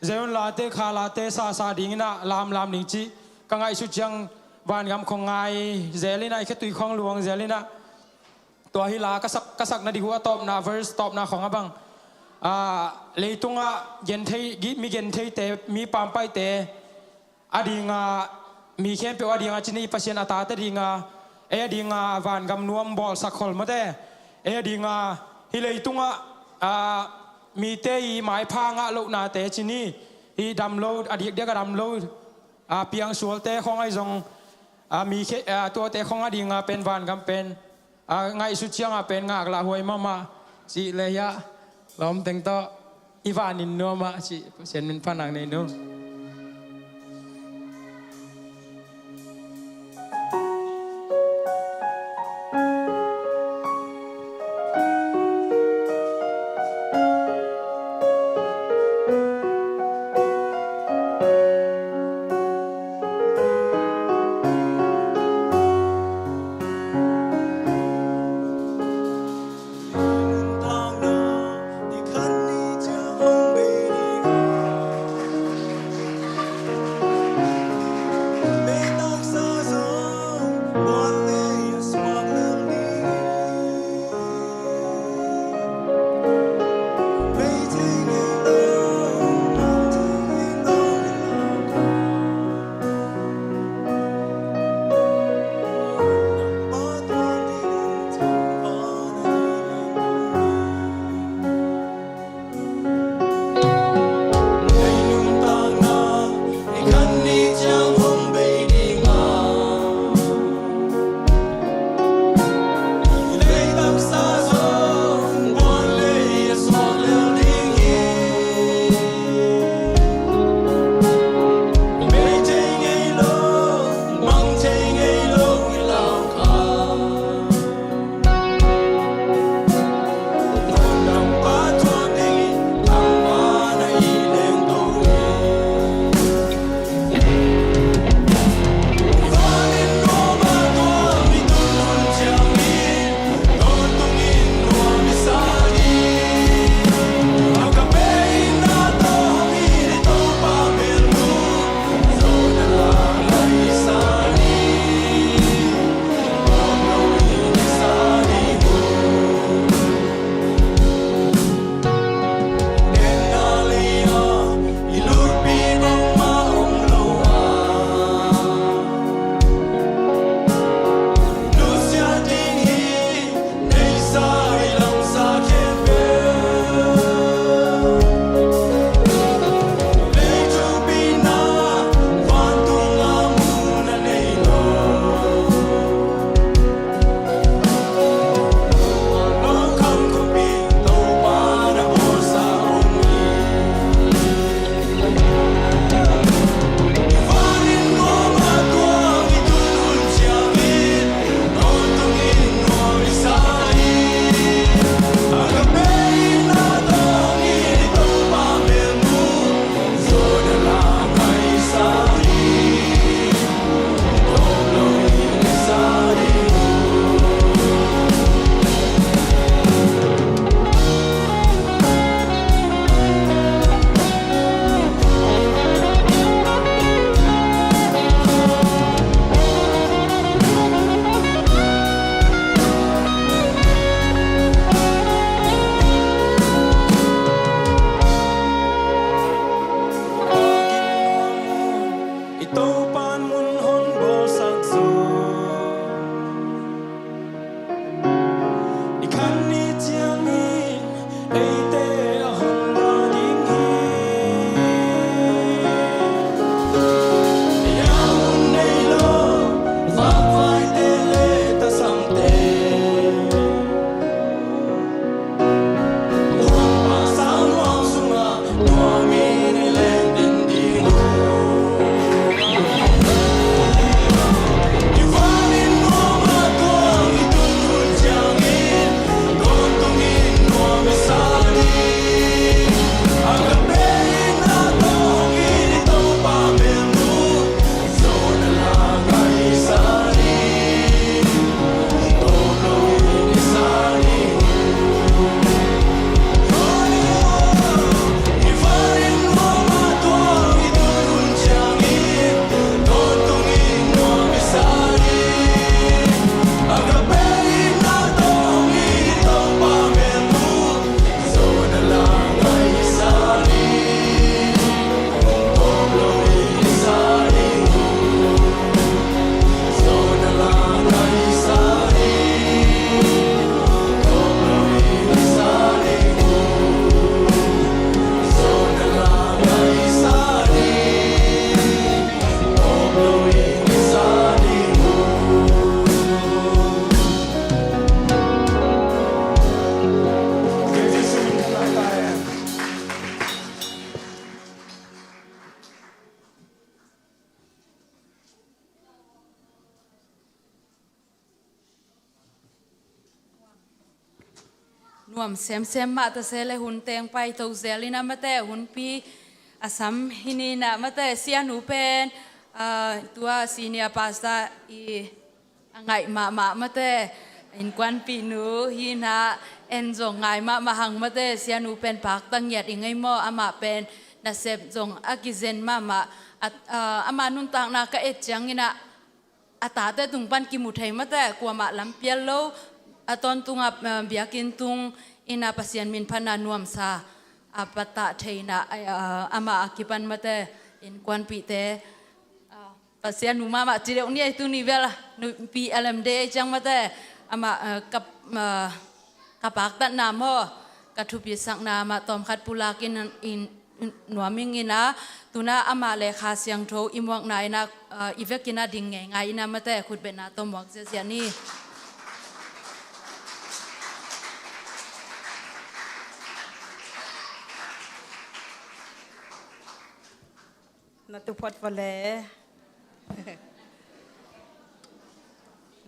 Zion late, kha late sasa ding in a lamlam ding cih ka ngaihsut ciang Vangam khong ngai zel in ah, i khetui khong luang zel in ah, tua hi la ka sak, ka sak nading uh a tawpna, verse tawpna khong a bang, ah, leitungah genthei, mi gentheite, mi pampaite a dinga, mi khempeuh a dinga ci ni, Pasian a tate dinga, ei a dinga vangam nuam bawlsak khol mawte, ei a dinga hih leitungah, ah, mite i maipha ngah lohnate ci ni, hih dam lo, a diakdiak a dam lo, a piangsualte khong ahi zong, a mi khe, a tuate khong a dinga pen vangam pen, a ngaihsut cianga pen ngaklah huai mahmah cih le hiah lawmteng tawh i vanin nuamah cih Pasian min phanak nei nu. nuam semsem mah ta se le hun teng paito zel in a mate, hunpi a sam hi ni in a mate, sianu pen, ah, tua senior pastor i a ngaih mahmah mate, innkuanpihnu hi in a, en zong ngai mahmah hang mate, sianu pen pakta ngiat i ngei maw, amah pen nasep zong a kizen mahmah, a, ah, ama nuntakna ka et ciangin a, a tate tung pan kimu thei mate, kuamah lampial lo, a tawntung a, ah, biakinn tung in a Pasian min phatna nuamsa a pattah thei in a, ah, amah a kipan mate, innkuanpihte, ah, Pasian nu mahmah ci deuh ni ei, tuni bel nupi a lem de ei ciang mate, amah, ah, ka, ah, ka paktatna maw, ka thupisakna mah tawmkhat pulak in, in, nuam ing in a, tu in a amah le Kha Siangtho i muakna in a, ah, i vekin a ding ngeingai in a mate, khutbetna tawh muak ziahziah ni. Na tu phot vale.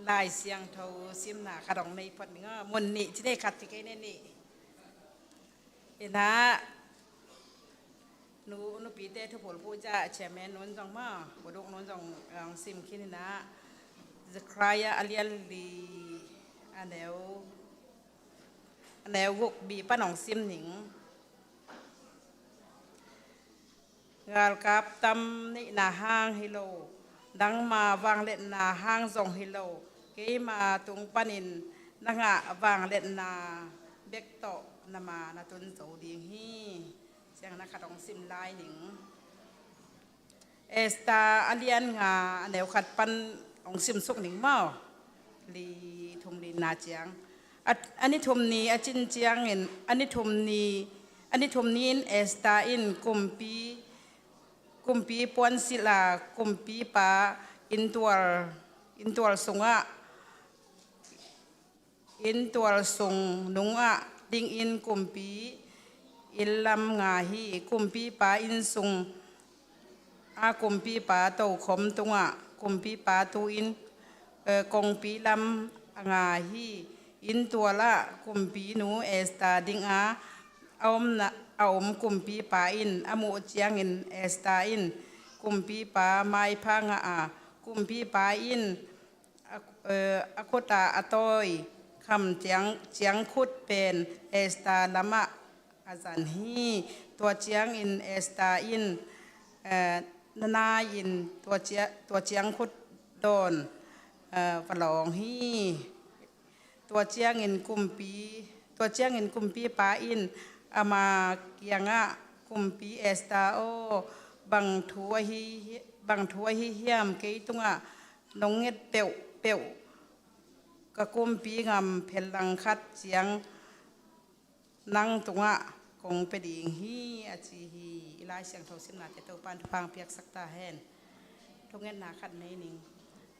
Lai Siangtho simna khat hong nei phot ning aw, mun nih ci nei, khat ci kei ne nih. In a, nu, nupite thuphulpih ciang chairman nun zong maw, buduk nun zong, ah, sim khin in a, Zechariah a lian li, a neu, a neu guk B pan hong sim ning. Galkap tam neihna hang hi lo, nangma vangliatna hang zong hi lo, keima tung panin na ngah vangliatna bek tawh na ma na tun zo ding hi. Ciang na khat hong sim lai ning. Esther a lian nga a neu khat pan hong simsuk ning maw. Li thum li na ciang. A, a ni thum ni a cin ciangin, a ni thum ni, a ni thum ni in Esther in kumpi, kumpi puansilh a, kumpipa inntual, inntual sungah, inntual sung nungah dingin kumpi inn lam nga hi. Kumpipa inn sung a kumpipa tokhom tungah kumpipa tu-in, eh, kongpi lam a nga hi. Inntual ah kumpinu Esther ding a, a omna, a om kumpipa in a muh ciangin Esther in kumpipa maipha ngah a, kumpipa in a, eh, a khut ah a tawi kham ciang, ciangkhut pen Esther lamah a zan hi. Tua ciangin Esther in, eh, na nai-in tua cia-, tua ciangkhut dawn, eh, va lawng hi. Tua ciangin kumpi, tua ciangin kumpipa in ama kiangah, "Kumpi Esther aw, bang thu ahi, bang thu ahi hiam, kei tungah nong nget peuhpeuh ka kumpi ngam phelang khat ciang nang tungah kong pia ding hi," a ci hi. I Lai Siangtho simnate Topa'n thupha hong piaksak ta hen. Thungetna khat nei ning.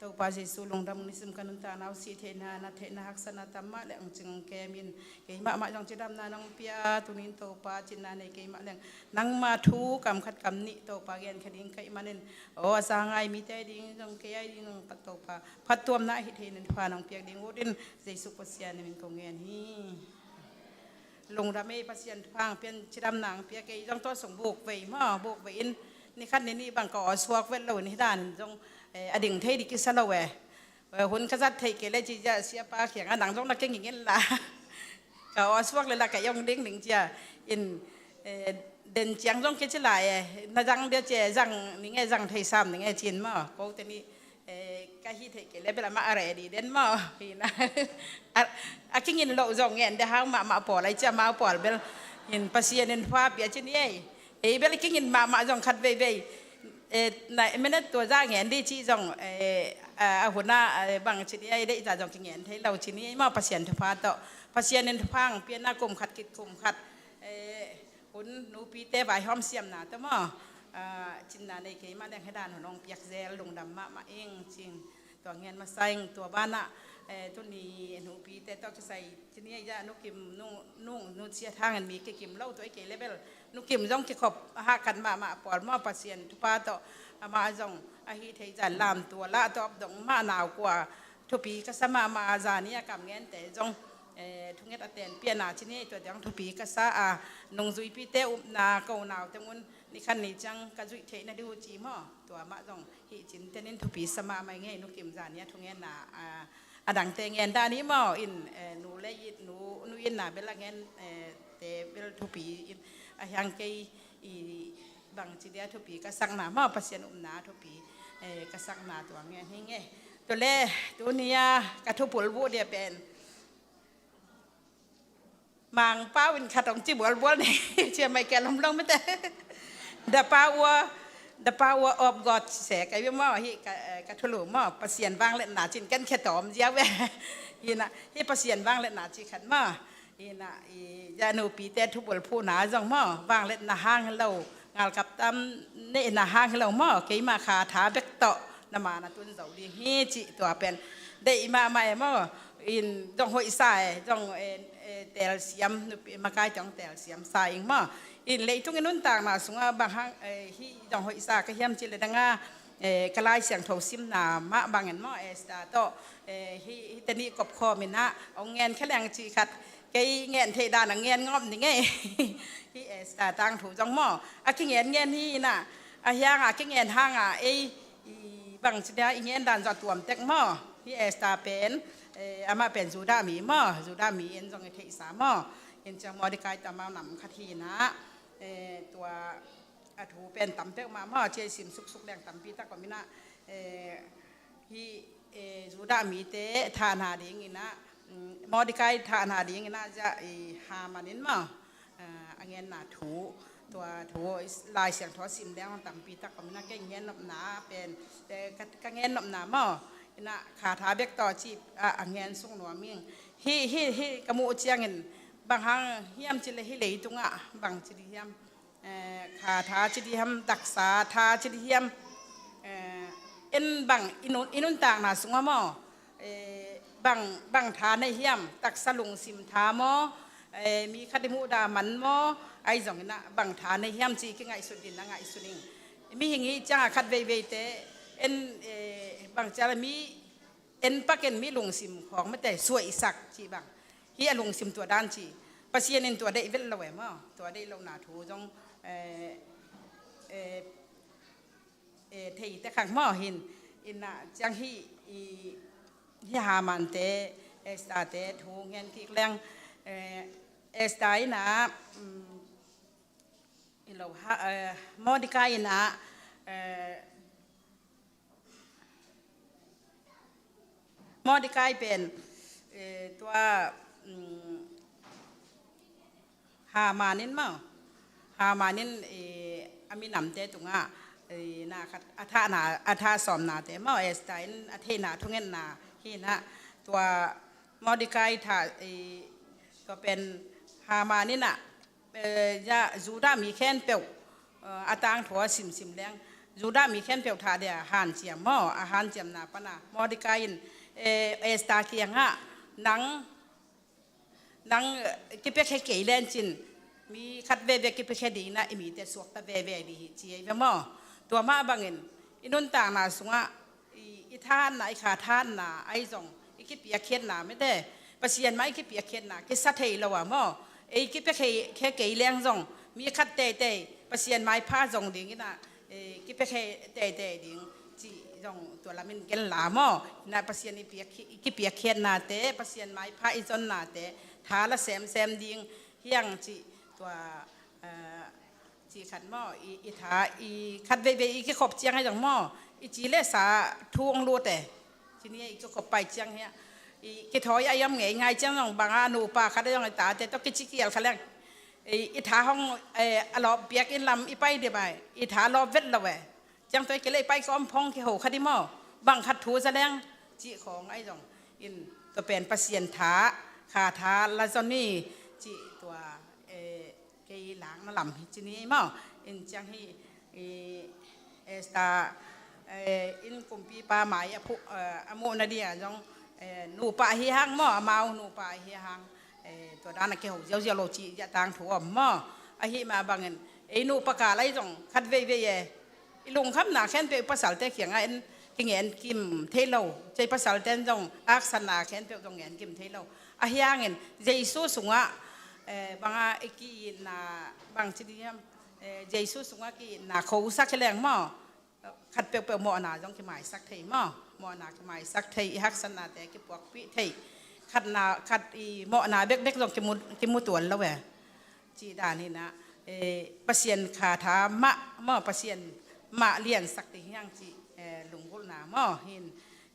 Topa Jesu, lungdam ung, nisim ka nuntakna uh sih theihna, na theihna haksatna tam mah le hong cing hong kem in, keimah mah zong cidamna nong pia, tuni in Topa, cinna nei keimah leng nangma thu kam khat kam nih Topa genkhia ding ka hih manin, aw, a za ngai mite ding zong, kei a ding zong, Topa, phattuamna a hih theih in thupha nong piak ding ut in, Jesu Pasian min kong ngen hi. Lungdam ei, Pasian thupha hong pia in, cidamna hong pia, kei zong tua sung buk vei maw, buk vei in, ni khat ni nih bang ka aw suak vet lo in, hih dan in zong, eh, a ding thei ding kisa lo e. Eh, hun ka zat theih kei le ci ciah siapa kiangah, "Nang zong na kinging in la, ka aw suak le la ka hong ding ning," ci-a in, eh, den ciang zong kici lai e, "Na zang dia ci e, zang ning e, zang thei sam ning e," ci-in maw, kote nih, eh, ka hih theih kei le bel amah a ready den maw, hi na. A, a kingin loh zong ngen de, hau mahmah pawl ai ci-a, amau pawl bel in Pasian in thupha pia ci ni ei. Ei bel kingin mahmah zong khat veivei, eh, na minute tua zah ngen di cih zong, eh, a, a hun ah, eh, bang ci ni ei, deih zah zong kingen thei lo ci ni ei maw, Pasian thupha tawh. Pasian in thupha hong pia na, kum khat khit kum khat, eh, hun nupite vaihawm siamna tawh maw, ah, cinna nei keimah leng hih dan hun hong piak zel, lungdam mahmah ing, cing. Tua ngen masa ing, tua banah, eh, tuni nupite tawh kisai ci ni ei, Nu Kim, Nu, Nu, Nu Sia Thang in mi kikim lo, tua i kei le bel Nu Kim zong kikhop a hahkat mahmah pawl maw, Pasian thupha tawh amah zong a hih theih zah lamtual ah a tawp dong mah, nau kua thupi ka sa mahmah a, zani a kam ngente zong Eh, thunget a ten piana ci ni, tua dang thupi ka sa a, nungzuipite upna ko nau teng un ni khan ni ciang ka zuih theih na diu ci maw. Tua mah zong hih cin tenin thupi sa mahmah ing ei, Nu Kim zani a thungetna, a, a dangte ngen dan hi maw. In, eh, nu le it, nu, nu itna bel a ngen, eh, te bel thupi in a hiang kei i bangci dia thupi ka sakna maw, Pasian upna thupi, eh, ka sakna tua ngen hi ing ei. Tua le, tuni a ka thupul buh dia pen Mangpau in khat hong ci bualbual ni, cia mai kia lomlom mite. The power, the power of God ci se ka i maw, hi ka, eh, ka thulu maw, Pasian vangliatna cin ken khe tawm zia ve. Hi na, hi Pasian vangliatna ci khat maw. Hi na, i, ya nupite thubul phuhna zong maw, vangliatna hang hi lo, ngalkap tam neihna hang hi lo maw, keima kha tha bek tawh na ma na tun zo ding hi ci tua pen. Deih mahmah e maw, in zong hoih sa e, zong, eh, eh, telsiam, nupi makai teng telsiam sa ing maw. In leitung i nuntakna sungah bang hang, eh, hih zong hoih sa ka hiam ci le dang a, eh, ka Lai Siangtho simna mah bangin maw, Esther tawh, eh, hih, hih teni kop khawm in ah, hong ngen kha leng ci khat, kei ngen theih dan a ngen ngawp ning ei. Hih Esther tangthu zong maw, a kingen ngen hi in ah, a hiang a kingen hang a, ei, i bangci dia i ngen dan zong a tuam tek maw. Hih Esther pen, eh, amah pen Judah mi maw, Judah mi in zong i theihsa maw. In ciang Mordecai tawh amau nam khat hi in ah, eh, tua a thu pen tam peuh mah maw, cia i sim suksuk leng tampi tak om in ah, eh, hih, eh, Judah mite thahna ding in ah, mm, Mordecai thahna ding in ah, zia i Haman in maw, ah, a ngenna thu, tua thu i s-, Lai Siangtho sim leng tampi tak om in ah, kei ngen nopna pen, eh, ka, ka ngen nopna maw, in ah kha tha bek tawh ci, ah, a ngen suk nuam ing. Hih, hih, hih ka muh ciangin bang hang hiam ci le hih leitungah bangci di hiam, eh, kha tha ci di hiam, taksa tha ci di hiam, eh, en bang i nun, i nuntakna sungah maw, eh, bang, bang tha nei hiam, taksa lungsim tha maw, eh, mi khat i muhdah man maw, ahi zongin ah bang tha nei hiam ci kingaihsut din a ngaihsun ing. Mihing i ciangah khat veiveite en, eh, bang cial mi en pak in mi lungsim khawng mate suaisak cih bang. Hih a lungsim tua dan ci. Pasian in tua deih vet lo e maw. Tua deih lohna thu zong, eh, eh, eh, thei te khang maw hin. In ah ciang hih, i, hih Haman te, Esther te thu ngen kik leng, eh, Esther in ah, mm, i lo ha, eh, Mordecai in ah, eh, Mordecai pen, eh, tua, mm, Haman in maw, Haman in, eh, a minamte tungah, eh, na khat a thahna, a thah sawmnate maw, Esther in a theihna thungetna hi in ah, tua Mordecai thah, eh, tua pen Haman in ah, eh, ya Judah mi khempeuh, eh, a tangthu a simsim leng, Judah mi khempeuh thah dia hanciam maw, a hanciamna pan a Mordecai in, eh, Esther kiangah, nang, nang, eh, kipiakhia kei len cin, mi khat veve kipiakhia ding in ah i mite suakta veve ding hi ci ei ve maw. Tua mah bangin i nuntakna sungah i, i thahatna, i kha thahatna ahi zong, i kipiakkhiatna mite, Pasian mah i kipiakkhiatna kisa thei lo a maw. Ei kipiakhia kei leng zong mi khat teitei Pasian maipha zong ding in ah, eh, kipiakhia teitei ding cih zong tua lamin ken la maw. In ah Pasian i piak, i kipiakkhiatnate, Pasian maipha i zonnate tha la semsem ding hi hang cih tua, eh, cih khat maw, i, i tha, i khat veivei i kikhop ciang ahi zong maw, i ci le sa thu hong lut e. Ci ni i kikhop pai ciang hi a, i kithawi a i om ngei ngai ciang zong bang a nupa khat ahi zong i tate tawh kici kial kha leng, i, i tha hong, eh, a lawp piak in lam i pai di bai, i tha lawp vet lo e. Ciang tua i kile i pai ka om phong kiho kha di maw, bang khat thu za leng cih khawng ahi zong. In tua pen Pasian tha, kha tha la zon ni cih tua, eh, kei lakna lam hi ci ni maw. In ciang hi, i, Esther, eh, in kumpipa mai a phu, eh, a muhna dia zong, eh, nupa hi hang maw, amau nupa hi hang, eh, tua dan a kiho ziauziau lo cih zia tangthu om maw. Ahi mah bangin ei nupa kal ahi zong khat veivei e, i lungkhamna khempeuh i pasalte kiangah en, kingen kim thei lo. Cia i pasalte in zong aksana khempeuh zong ngen kim thei lo. Ahi hangin Jesu sungah, eh, banga i ki-itna, bangci ding hiam, eh, Jesu sungah ki-itna khosak hi leng maw, khat peuhpeuh mawhna zong kimaisak thei maw. Mawhna kimaisak thei, i haksatnate kipuakpih thei. Khatna, khat i mawhna bekbek zong kimu, kimu tuan lo e. Cih dan hi na, eh, Pasian kha tha mah maw, Pasian mah liansak ding hi hang cih, eh, lunggulhna maw. Hin,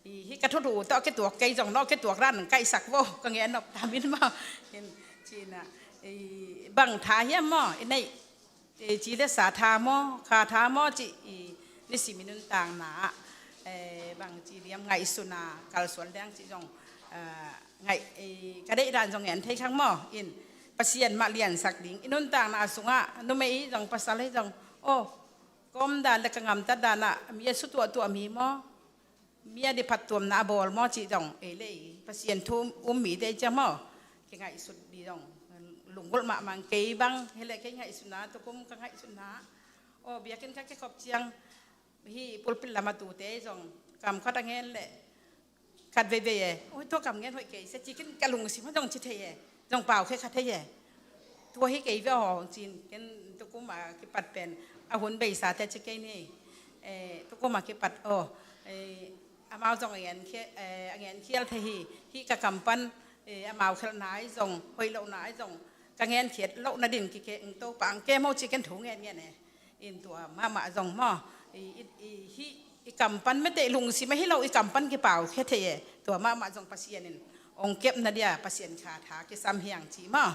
i, hih ka thuthu tawh kituak kei zong, no kituak dan kaihsak vo, ka ngen nop tam in maw. Hin, cih na, i, bang tha hiam maw, i neih, eh, ci le sa tha maw, kha tha maw cih, i, nisim i nuntakna ah, eh, bangci ding hiam, ngaihsutna kalsuan leng cih zong, ah, ngaih, eh, ka deih dan zong ngen thei khang maw. In, Pasian mah liansak ding. I nuntakna sungah numei hi zong pasal hi zong, oh, ka omdan le ka gamtat dan ah mi a sutuahtuah mi maw, mi a diphattuamna a bawl maw cih zong, ei le ei Pasian thu um mite ciang maw, kingaihsut ding zong lunggulh mahmah ing. Kei bang hi leh kei ngaihsutna, tukum ka ngaihsutna, oh, biakinn ka kikhop ciang, hih pulpit lam a tute zong kam khat a ngen leh, khat veivei e, oi, tua kam ngen hoih kei sia, ci ken ka lungsim ah zong ci thei e, zong pau khia kha thei e. Tua hi kei ve aw, ci-in ken tukum a kipat pen a hun beisate ci kei ni. Eh, tukum a kipat aw, eh, amau zong a ngen khia, eh, a ngen khial thei hi, hih ka kam pan, eh, amau khelhna ahi zong, hoih lohna ahi zong, ka ngen khiat lohna din kikhe, Topa ang kem aw ci ken thu ngen ngen e. In tua mahmah zong maw, i, i, i, hih, i kam pan mete lungsim ahi lo, i kam pan kipau khia thei e. Tua mahmah zong Pasian in ong kepna dia Pasian kha tha kisam hi hang ci maw.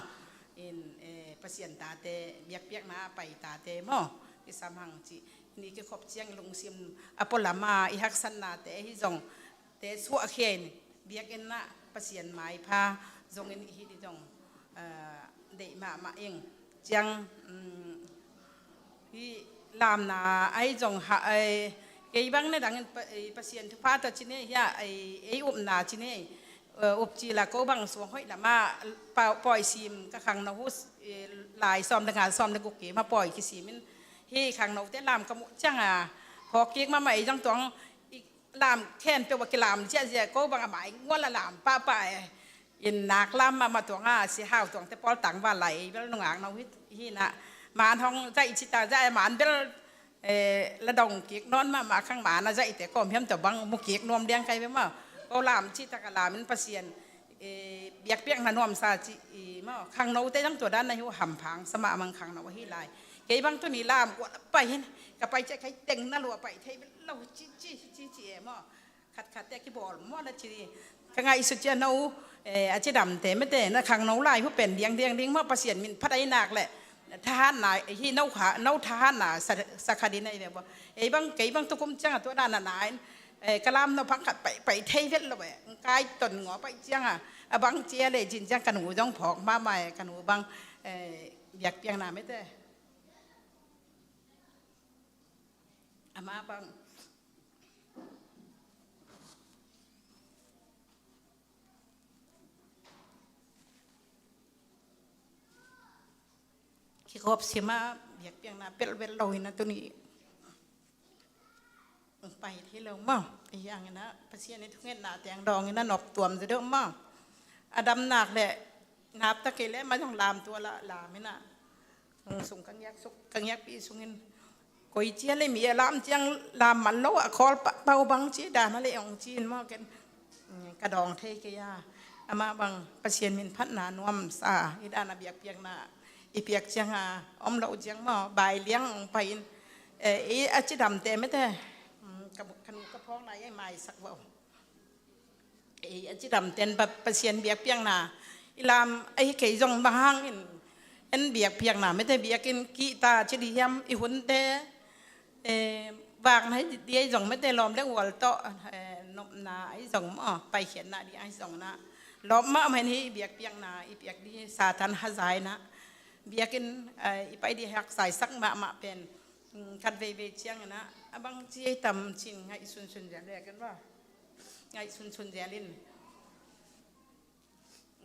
In, eh, Pasian tate, biakpiakna a pai tate maw, kisam hang ci. Ni kikhop ciang lungsim a pualam a i haksatnate ahi zong te suahkhia in, biakinn ah Pasian maipha zongin i hih ding zong, ah, deih mahmah ing. Ciang, um, hih lamna ahi zong ha, ai, kei bang ne dangin Pa-, ai, Pasian thupha tawh ci ne, hiah, ai, ei upna ci ne, eh, up ci la ko bang suang hoih lam ah pa-, pawi sim ka khangno hu, eh, lai sawm le nga, sawm le guk kim ah pawi kisim in, hih khangnote lam ka muh ciang a, phawk kik mahmah ei zong tuang, i, lam khempeuh a kilam ziahziah, ko bang a mai ngual a lam pahpah e. In nak lam mahmah tuang a, si hau tuangte pawl tangval lai, ei bel nungak no hi, hi na. Man hong zaih cita zaih, man bel, eh, la dong kik nawn mahmah khang, man a zaihte kawm hiam tawh bang mu kik nuam liang kai ve maw. Ko lam cita ka lam in Pasian, eh, biakpiakna nuamsa ci, i, maw, khangnote zong tua dan na hi uh, hampha sa mahmah khangno ahi lai. Kei bang tuni lam kua la pai hin, ka pai ciah kai teng na lua pai thei bel lo ci, ci, ci, ci e maw. Khatkhatte kibawl maw la ci. Ka ngaihsut ciah no, eh, a cidamte mete na khangno lai uh pen diangdiang ding maw, Pasian min phat ahi nak leh. Thahatna, hi no kha, no thahatna sa, sa kha ding ahi ve maw. Ei bang, kei bang tukum ciang a tua dan a na in, eh, ka lam no phang khat pai, pai thei vet lo e. Kai ton ngaw pai ciang a, a bang cia le cin ciang ka nu zong phawk mahmah e, ka nu bang, eh, biakpiakna mete. Ama bang. Kikhop sim a, biakpiakna pelh vet lo hi na tuni. Pai hi lo maw. Ahi hangin a, Pasian i thungetna teng dawng in a nop tuam zaw deuh maw. A dam nak leh, nap ta kei leh ma zong lam tua la, lam in a. Hong sung ka ngiak suk, ka ngiakpi sungin. Koi cia le mi a lam ciang lam man lo a khawl pah pah uh bang ci dan a le ong ci in maw ken. Ka dawng thei kei a. Amah bang Pasian min phatna nuamsa. I dan a biakpiakna. I piak ciang a om lo ciang maw. Bai liang ong pai in. Eh, i a cidamte mete. Ka, ka nu ka phawkna i maisak vo. Ei, a cidamten Pa-, Pasian biakpiakna. I lam, ahi kei zong bang hangin, en biakpiakna, mete biakinn kihta ci ding hiam, i hunte, eh, vakna hi ding ahi zong, mete lawm le ual tawh, eh, nopna ahi zong maw, paikhiatna ding ahi zong na. Lawp mahmah hi i biakpiakna, i piak ding Satan hazaina. Biakinn, eh, i pai ding haksaisak mahmah pen, mm, khat veivei ciangin a, a bang ci tam cin ngaih sunsun zel le kan ba. Ngaih sunsun zel in,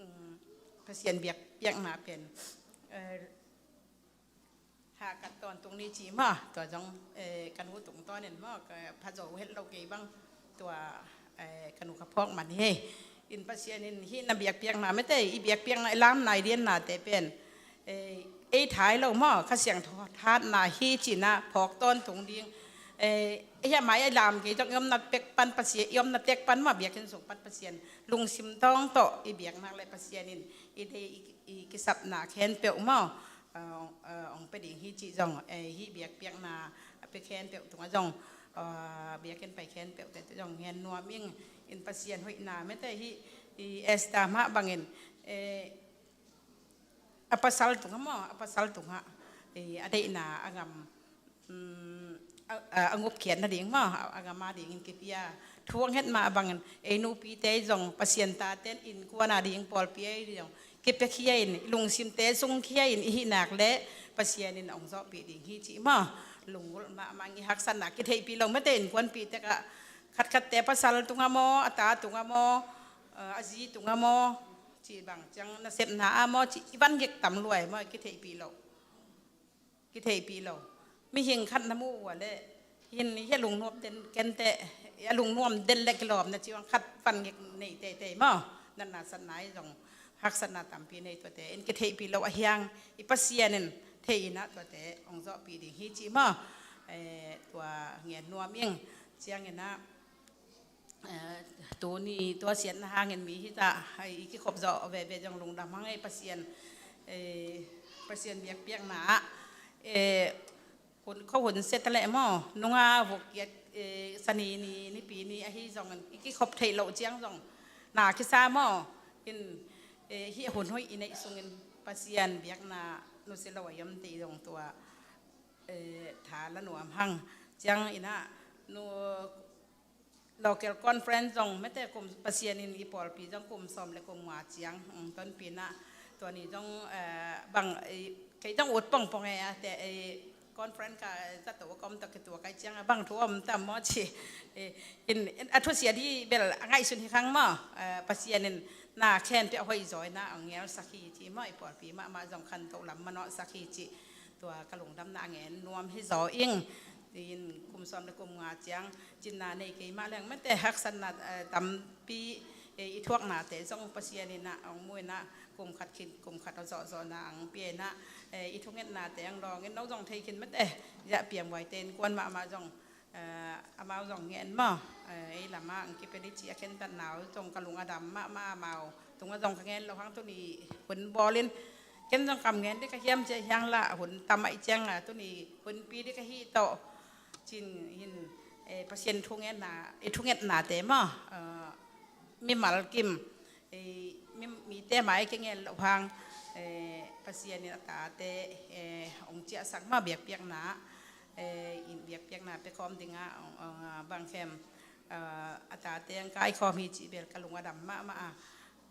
um, Pasian biak, biakna pen, eh, ha ka tawntung ni ci maw, tua zong, eh, ka nu tungtawnin maw, ka pha zo het lo kei bang, tua, eh, ka nu ka phawk man hi. In Pasian in hih na biakpiakna mete, i biakpiakna, i lamna, i liannate pen, eh, ei thai lo maw, Kha Siangtho thatna hi cihna phawk tawntung ding. Eh, ei a mai a lam kei zong i omna pek pan Pasian, i omna tek pan maw, biakinn sung pan Pasian lungsim tawng tawh i biaknak le Pasian in i dei i, i kisapna khempeuh maw, ah, ah, hong pia ding hi cih zong, eh, hih biakpiakna a pia khempeuh tungah zong, ah, biakinn pai khempeuh te zong ngen nuam ing. In Pasian hoihna mete hih i Esther mah bangin, eh, a pasal tungah maw, a pasal tungah, eh, a deihna a ngam, um, a, a, a ngupkhiat nading maw, a, a ngam a dingin kipia. Thu hong het mah bangin ei nupite zong Pasian taten innkuan a ding pawlpi a ding zong kipiakhia in, lungsimte sungkhia in i hih nak le Pasian in hong zawhpih ding hi cih maw. Lunggulh mahmah i haksatna kitheihpih lo mete, innkuanpih tekah khatkhatte pasal tungah maw, a ta tungah maw, a zi tungah maw, cih bang ciang nasepna ah maw, cih i van gik tam luai maw, kitheihpih lo. Kitheihpih lo. Mihing khat na muh uh a leh, hin hih a lungnuam den kenteh, a lungnuam den le kilawmna cih bang khat van gik nei teitei maw. Natna satna i zong haksatna tampi nei tuate. In kitheihpih lo a hiang, i Pasian in thei inah tuate hong zawhpih ding hi cih maw. Eh, tua ngen nuam ing. Cianginah, eh, tuni tua siatna hangin mi hita, ai, i kikhop zawh veve zong lungdam hang ei Pasian, eh, Pasian biakpiakna ah, eh, hun, kho hun sia ta leh maw, nunga vuk kiat, eh, sani ni, nipi ni ahi zongin i kikhop theih loh ciang zong na kisa maw, in, eh, hih hun hoih i neih sungin Pasian biakna nusia lo a i om te i zong tua, eh, tha la nuam hang. Cianginah nu local conference zong mete kum Pasian in i pawlpi zong kum sawm le kum nga ciang, um, tonpina tua ni zong, eh, bang, eh, kei zong ut pongpong e a te, eh, conference ka zato a kom ta ke tua kai ciang a bang thu om tam maw ci, eh, in, in a thusia di bel a ngaihsun hi khang maw, eh, Pasian in na khen pe a hoih zaw ina a ngelsak hi ci maw, i pawlpi mahmah zong khantoh lam manawhsak hi ci. Tua ka lungdamna a ngen nuam hi zaw ing. In kum sawm le kum nga ciang cinna nei kei mah leng mete haksatna, eh, tampi, eh, i thuaknate zong Pasian inah hong mu inah kum khat khin kum khat a zawhzawhna ang pia inah, eh, i thungetnate ang dawng in no zong thei khin mete. Zah piangbuaite innkuan mahmah zong, eh, amau zong ngen maw, eh, ei lamah ang kipia di ci a khentatna uh zong ka lung a dam mahmah amau tungah zong ka ngen lo hang tuni hun bawlin ken zong kam ngen di ka hiam cia hiang lah hun tam ah i ciang a tuni hunpi di ka hi tawh cin hin, eh, Pasian thungetna, i thungetnate maw, eh, mimal kim, eh, mi, mite mai ka ngen lo hang, eh, Pasian in a tate, eh, hong ciahsak maw biakpiakna, eh, in biakpiakna pia khawm dingah hong, hong, ah, bang khem, ah, a tate ang kai khawm hi cih bel ka lung a dam mahmah a.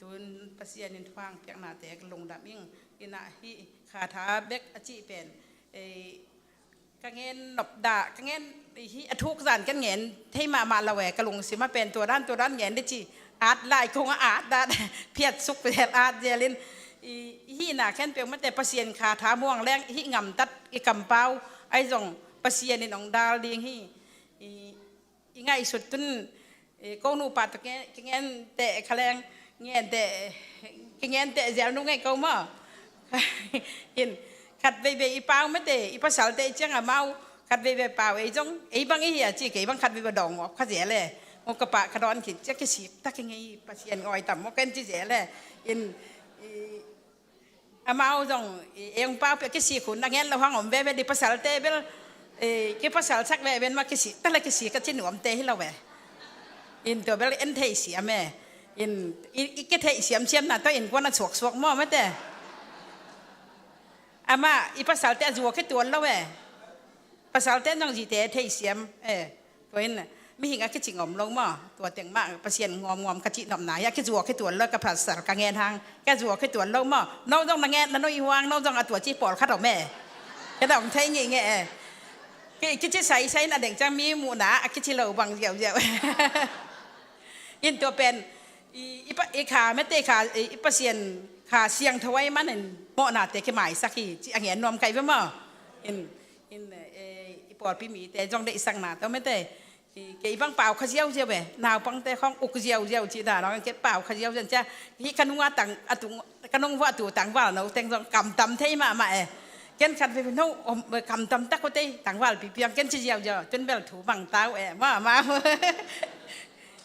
Tun Pasian in thuang piaknate ka lungdam ing. Inah hih kha tha bek a cih pen, eh, ka ngen nop dah, ka ngen hih a thuk zan kan ngen thei mahmah lo e, ka lungsim a pen tua dan tua dan ngen di ci. At lai kong a at dah phiat suk zel at zelin i, i hihna khempeuh mate Pasian kha tha muang leng hih ngamtat i kampau ai zong Pasian in hong dal ding hi. I, i ngaihsut tun, eh, ko nupa tawh kingen teh kha leng, ngen teh, kingen teh zel nu ngei ko maw. In khat veivei i pau mete i pasal teh i ciang amau khat veivei pau ei zong ei bang i hia ci kei bang khat veivei dawng ngawp kha zel e. Ngawp ka pah ka dawn khin cia kisik ta kingei Pasian ngawi tam maw ken ci zel e. In, i, amau zong, i, eng pau pia kisik hun a ngen lo hang om veve di pasalte bel, i, kipasal sak veve ma kisik ta le kisik ka ci nuamte hi lo ve. In tua bel en thei siam e. In, i, i kithei siam siam na tua innkuan a suaksuak maw mete. Amah i pasalte a zuak hi tuan lo e. Pasalte zong zite thei siam e. Tua in mihing a kici ngawm lo maw. Tua teng mah Pasian ngawm ngawm ka cih nopna hi a kizuak hi tuan lo ka pasal ka ngen hang. Ka zuak hi tuan lo maw. No zong na ngen na nuih huang no zong a tua ci pawlkhat om e. Ka dong thei ngih ngeh e. Ki, kici saisai na deng ciang mi muhna a kici lo bang ziauziau. In tua pen i, i, pa, i kha mete i kha, i, i Pasian kha siangtho ai manin mawhnate kimaisak hi ci a ngen nuam kai ve maw. In, in, eh, i pawlpi mite zong deihsakna tawh mete Kei bang pau kha ziauziau e, naupangte khawng uk ziauziau cih dan hong, kei pau kha ziauziau cia. Hih ka nung a tang, a tung, ka nung vua tu tangval no teng zong kamtam thei mahmah e. Ken khat veve no om, kamtam tak uh tei tangval pipiang ken ci ziauziau, tun bel thu bang tau e, mahmah.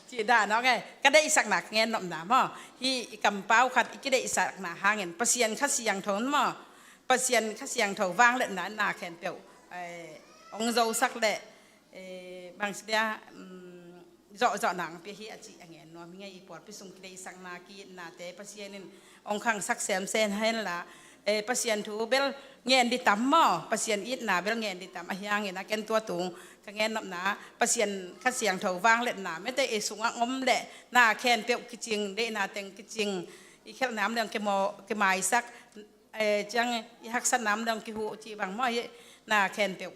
Cih dan hong e, ka deihsakna ka gen nopna maw. Hih i kampau khat i kideihsakna hangin Pasian Kha Siangtho maw. Pasian Kha Siangtho vangliatna na khempeuh, eh, hong zosak leh, eh, bangci dia, um, zawhzawhna hong pia hi a cih a gen nuam hi ing e. I pawlpi sung kideihsakna, ki-itnate Pasian in hong khangsak semsem hen la, eh, Pasian thu bel gen ding tam maw, Pasian itna bel gen ding tam, ahih hangin a ken tua tung ka gen nopna, Pasian Kha Siangtho vangliatna mete i sungah om leh na khempeuh kicing, deihna teng kicing, i khelhna om leh hong kimaw, kimaisak, eh, ciang i haksatna om leh hong kihuh cih bang maw, hih na khempeuh,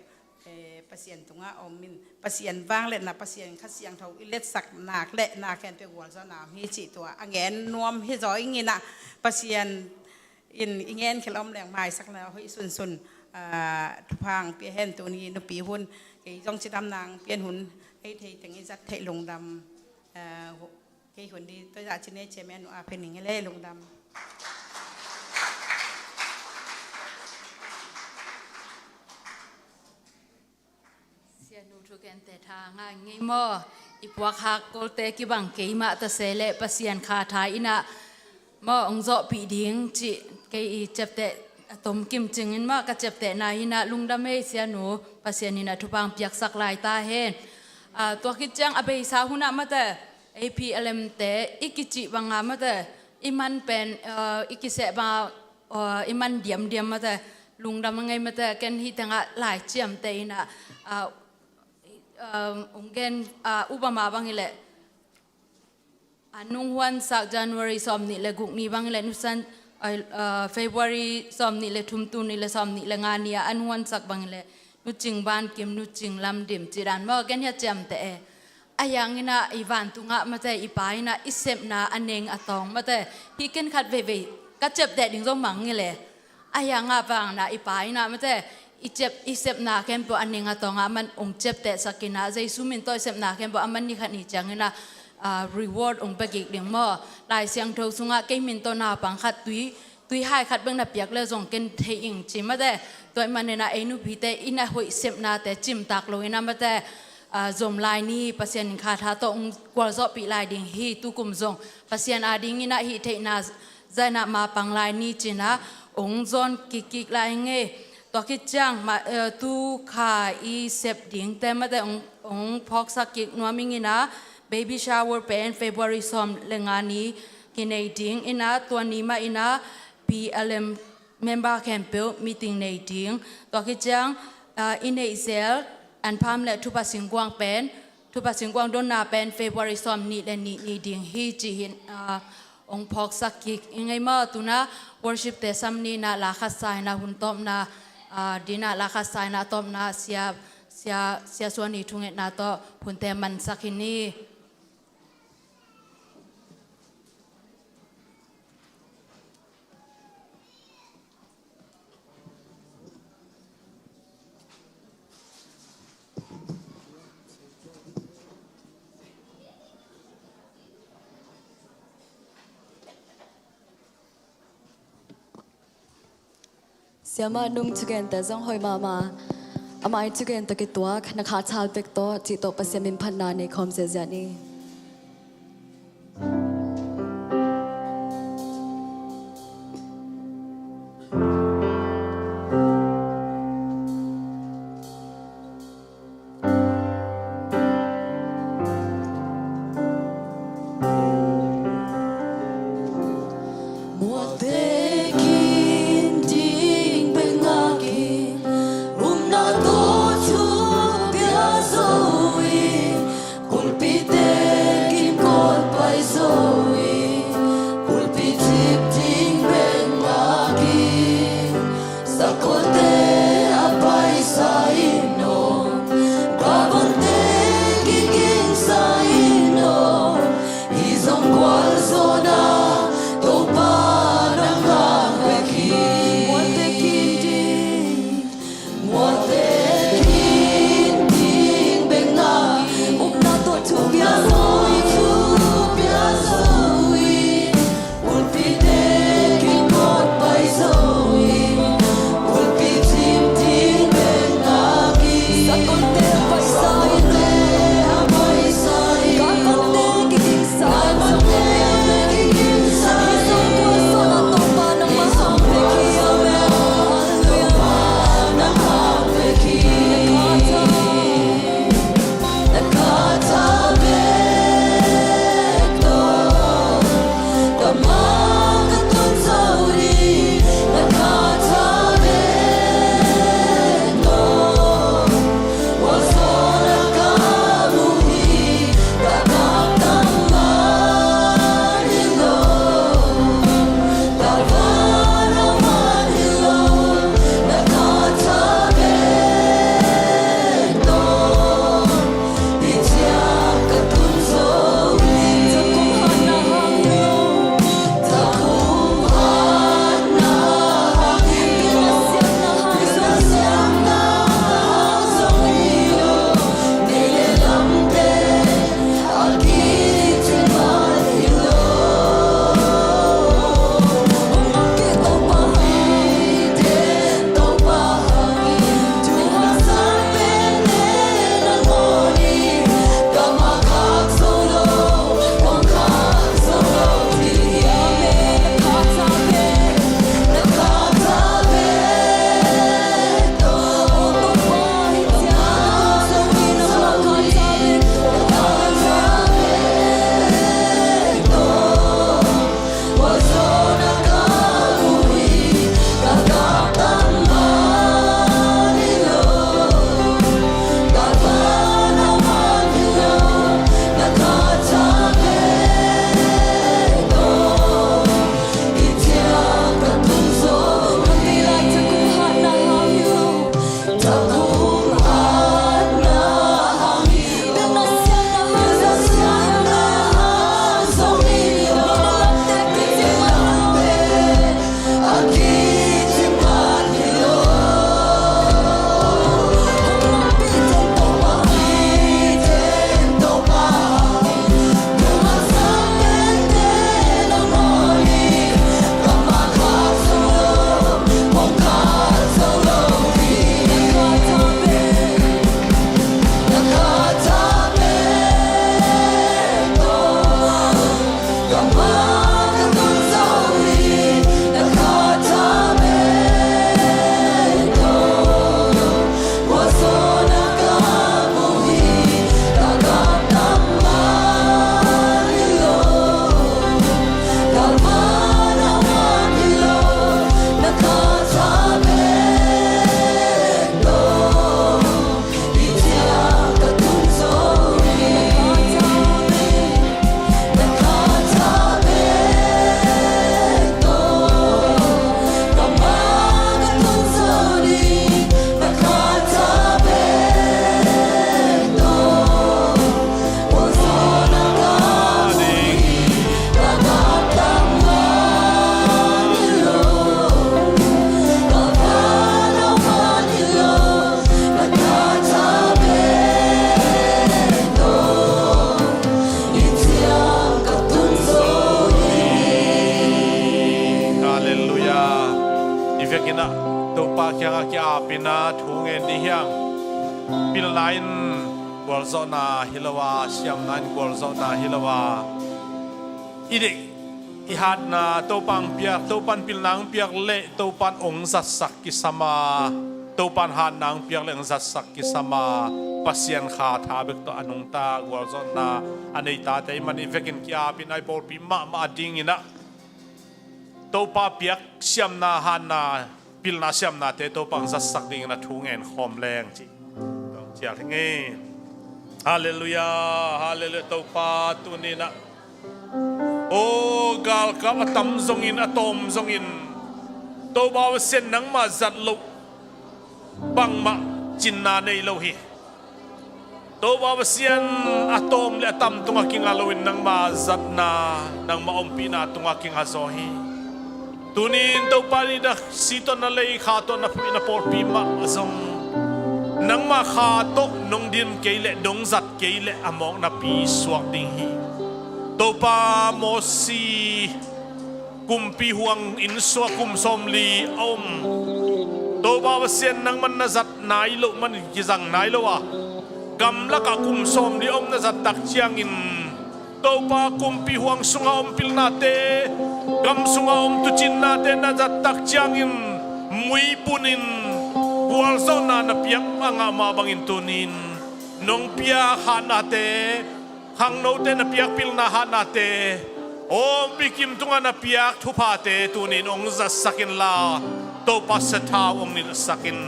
eh, Pasian tungah om in, Pasian vangliatna, Pasian Kha Siangtho i letsak nak leh na khempeuh gualzawhna om hi cih tua a gen nuam hi zaw ing in ah, Pasian in i ngen khel om leng maisakna hoih sunsun, ah, thupha hong pia hen. Tuni nupi hun, kei zong cidamna hong pian hun, hei thei teng i zat theih lungdam, ah, kei hun di, tua zah cine chairman nu a phe ning le lungdam. Sianu thukente tha ngai ngei maw, i puak hak kolte kibang kei mah ta se leh Pasian kha tha in ah maw, hong zawhpih ding cih kei i ciapteh a tom kim cingin maw, ka ciaptehna hi in ah lungdam ei sianu, Pasian in ah thupha hong piaksak lai ta hen. Ah, tua khit ciang a beisa hun ah mate, A P L M te i kicih bang a mate, i man pen, ah, i kiseh bang a, ah, i man diamdiam mate, lungdam a ngei mate, ken hih tengah lai ciamteh in ah, ah, ah, hong gen, ah, upama bang hi leh, a nunghuansak January sawmnih le guk ni bang hi leh, nusan, ah, ah, February sawmnih le thum, tul nih le sawmnih le nga ni a, a nunghuansak bang hi leh, Nu Cing Ban Kim, Nu Cing Lam Dim, cih dan maw, ken hih a ciamteh e. Ahih hangin ah i vantungah mate, i Pa in ah i sepna a neng a tawng mate, hih ken khat veivei ka ciapteh ding zong mang hi leh. Ahih hangah vang in ah i Pa in ah mate, i ciap, i sepna khempeuh a neng a tawngah aman hong ciaptehsak in ah, Jesu min tawh i sepna khempeuh aman ni khat ni ciangin ah, ah, reward hong pia kik ding maw. Lai Siangtho sungah kei min tawh naupang khat tui, tuihai khat bek na piak le zong ken thei ing ci mate. Tua ahih manin ah ei nupite in ah hoih sepnate cimtak lo in ah mate, ah, zom lai ni, Pasian in kha tha tawh hong gualzawhpih lai ding hi. Tukum zong Pasian adingin ah hih theihna zah in ah mapang lai ni ci in ah hong zawn kikkik lai ing e. Tua khit ciang ma, eh, tu kha i sep dingte mate hong, hong phawksak kik nuam ing in ah, baby shower pen February sawm le nga ni kinei ding in ah, tua ni mah in ah P L M member khempeuh meeting nei ding. Tua khit ciang, ah, i neih zel An Pham le Thupha Singkuang pen, Thupha Singkuang donna pen February sawmnih le nih ni ding hi ci hi in, ah, hong phawksak kik ing ei maw. Tu in ah worship te sam ni in ah, la khat sa in ah hun tawpna, ah, ding ah la khat sa in ah tawpna, sia, sia, sia Suan i thungetna tawh hunte mansak hi ni. Siamah nung thugente zong hoih mahmah. Amah i thugente kituak, na kha thal pek tawh, cih tawh Pasian min phatna nei khawm ziahziah ni. Mualte kin ding bek ngakin, upna tawh thu pia zo in, kulpite Inah Topa kiangah ki-apin ah thu ngen dih hiam? Pilna in gualzawhna hi lo a, siamna in gualzawhna hi lo a, i deih i hatna Topa hong piak, Topa in pilna hong piak leh Topa in hong zatsak kisam a, Topa in hatna hong piak leh hong zatsak kisam a, Pasian kha tha bek tawh a nungta gualzawhna a nei tate i hih manin i vekin ki-apin ah i pawlpi mahmah a dinginah Topa piak siamna hatna, pilna siamnate Topa hong zatsak dingin a thu ngen khawm leng ci. Cial hi ngei. Halleluiah, halleluiah. Topa tuninah, aw galkap a tam zongin a tawm zongin Topa Pasian nangmah zat loh bangmah cinna nei lo hi. Topa Pasian a tawm le a tam tungah kinga loin nangma zatna, nangma ompihna tungah kinga zaw hi. Tunin Topa nih na si tawh na lei, kha tawh na phuh, na pawlpi mah zong nangma kha tawh nong din kei leh nong zat kei leh a mawknapi suak ding hi. Topa Mosi kumpi huang in suak kum sawmli a om. Topa Pasian nangman na zat nai loh manin kizang nai lo a, gamlakah kum sawmli a om na zat tak ciangin Topa kumpi huang sunga om pilnate, gam sunga om tucinnate na zat tak ciangin muipunin gualzawhna na piak a ngah mah bangin tunin nong piak hatnate, khangnote na piak pilna hatnate, aw mikim tungah na piak thuphate tunin hong zatsak inla Topa sathau hong nilhsak in.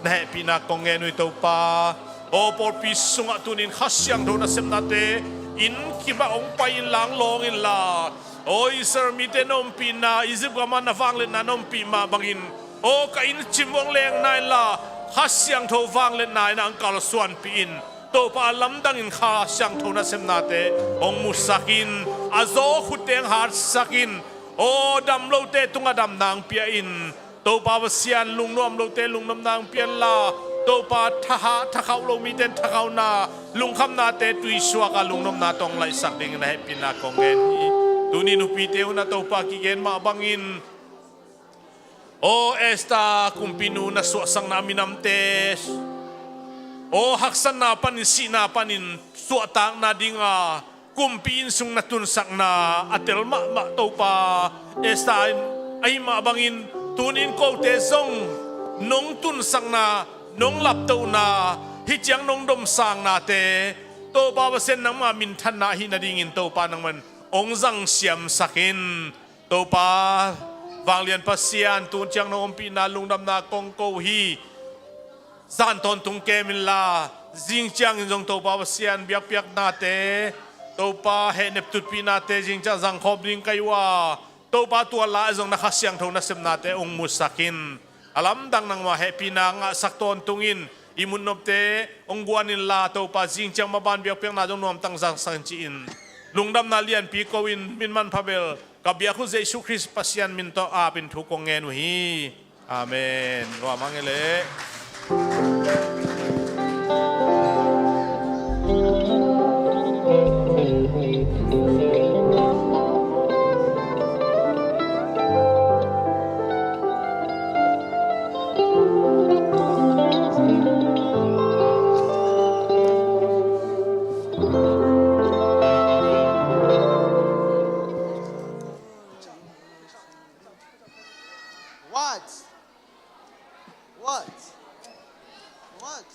Na hehpihna kong ngen uh hi Topa. Aw pawlpi sungah tunin Kha Siangtho nasepnate inn khit ah hong pai inla hong lawng inla, aw Israel mite na ompihna, Egypt gamah na vangliatna na ompih mah bangin, aw ka inn cim hong lengna inla Kha Siangtho vangliatna in hong kalsuanpih in. Topa a lamdangin Kha Siangtho nasepnate hong musak in. A zaw khutte hong hatsak in. Aw dam lote tungah damna hong pia in. Topa Pasian, lungnuam lote lungnuamna hong pia inla, Topa thaha thakhauh lo mite in thakhauhna, lungkhamnate tuisuak a lungnuamna tawh hong laihsak dingin na hehpihna kong ngen hi. Tuni nupite hunah Topa kigen mah bangin, aw Esther kumpinu na suahsakna minamte, aw haksatna panin sihna panin suahtakna dinga kumpi inn sung na tunsakna a tel mahmah Topa Esther in ahi mah bangin tunin kote zong nong tunsakna, nong laptohna, hih ciang nong domsaknate Topa Pasian nangma minthanna ahi nadingin Topa nangman hong zangsiamsak in. Topa vanglian Pasian, tun ciang nong ompihna lungdamna kong ko hi. Zan tawntung kem inla, zing ciangin zong Topa Pasian biakpiaknate, Topa hehnep tutpihnate zing ciang zangkhawm ding ka hi uh a, Topa tua lai zong na Kha Siangtho nasepnate hong musak in. A lamdang nangmah hehpihna ngahsak tawntung in. I mutnopte hong guan inla Topa zing ciang maban biakpiakna zong nuamtang zangsak in ci-in lungdamna lianpi ko in, min manpha bel ka biak uh Jesu Khrist Pasian min tawh apin thu kong ngen uh hi. Amen. Ruamang e le. What? What? What?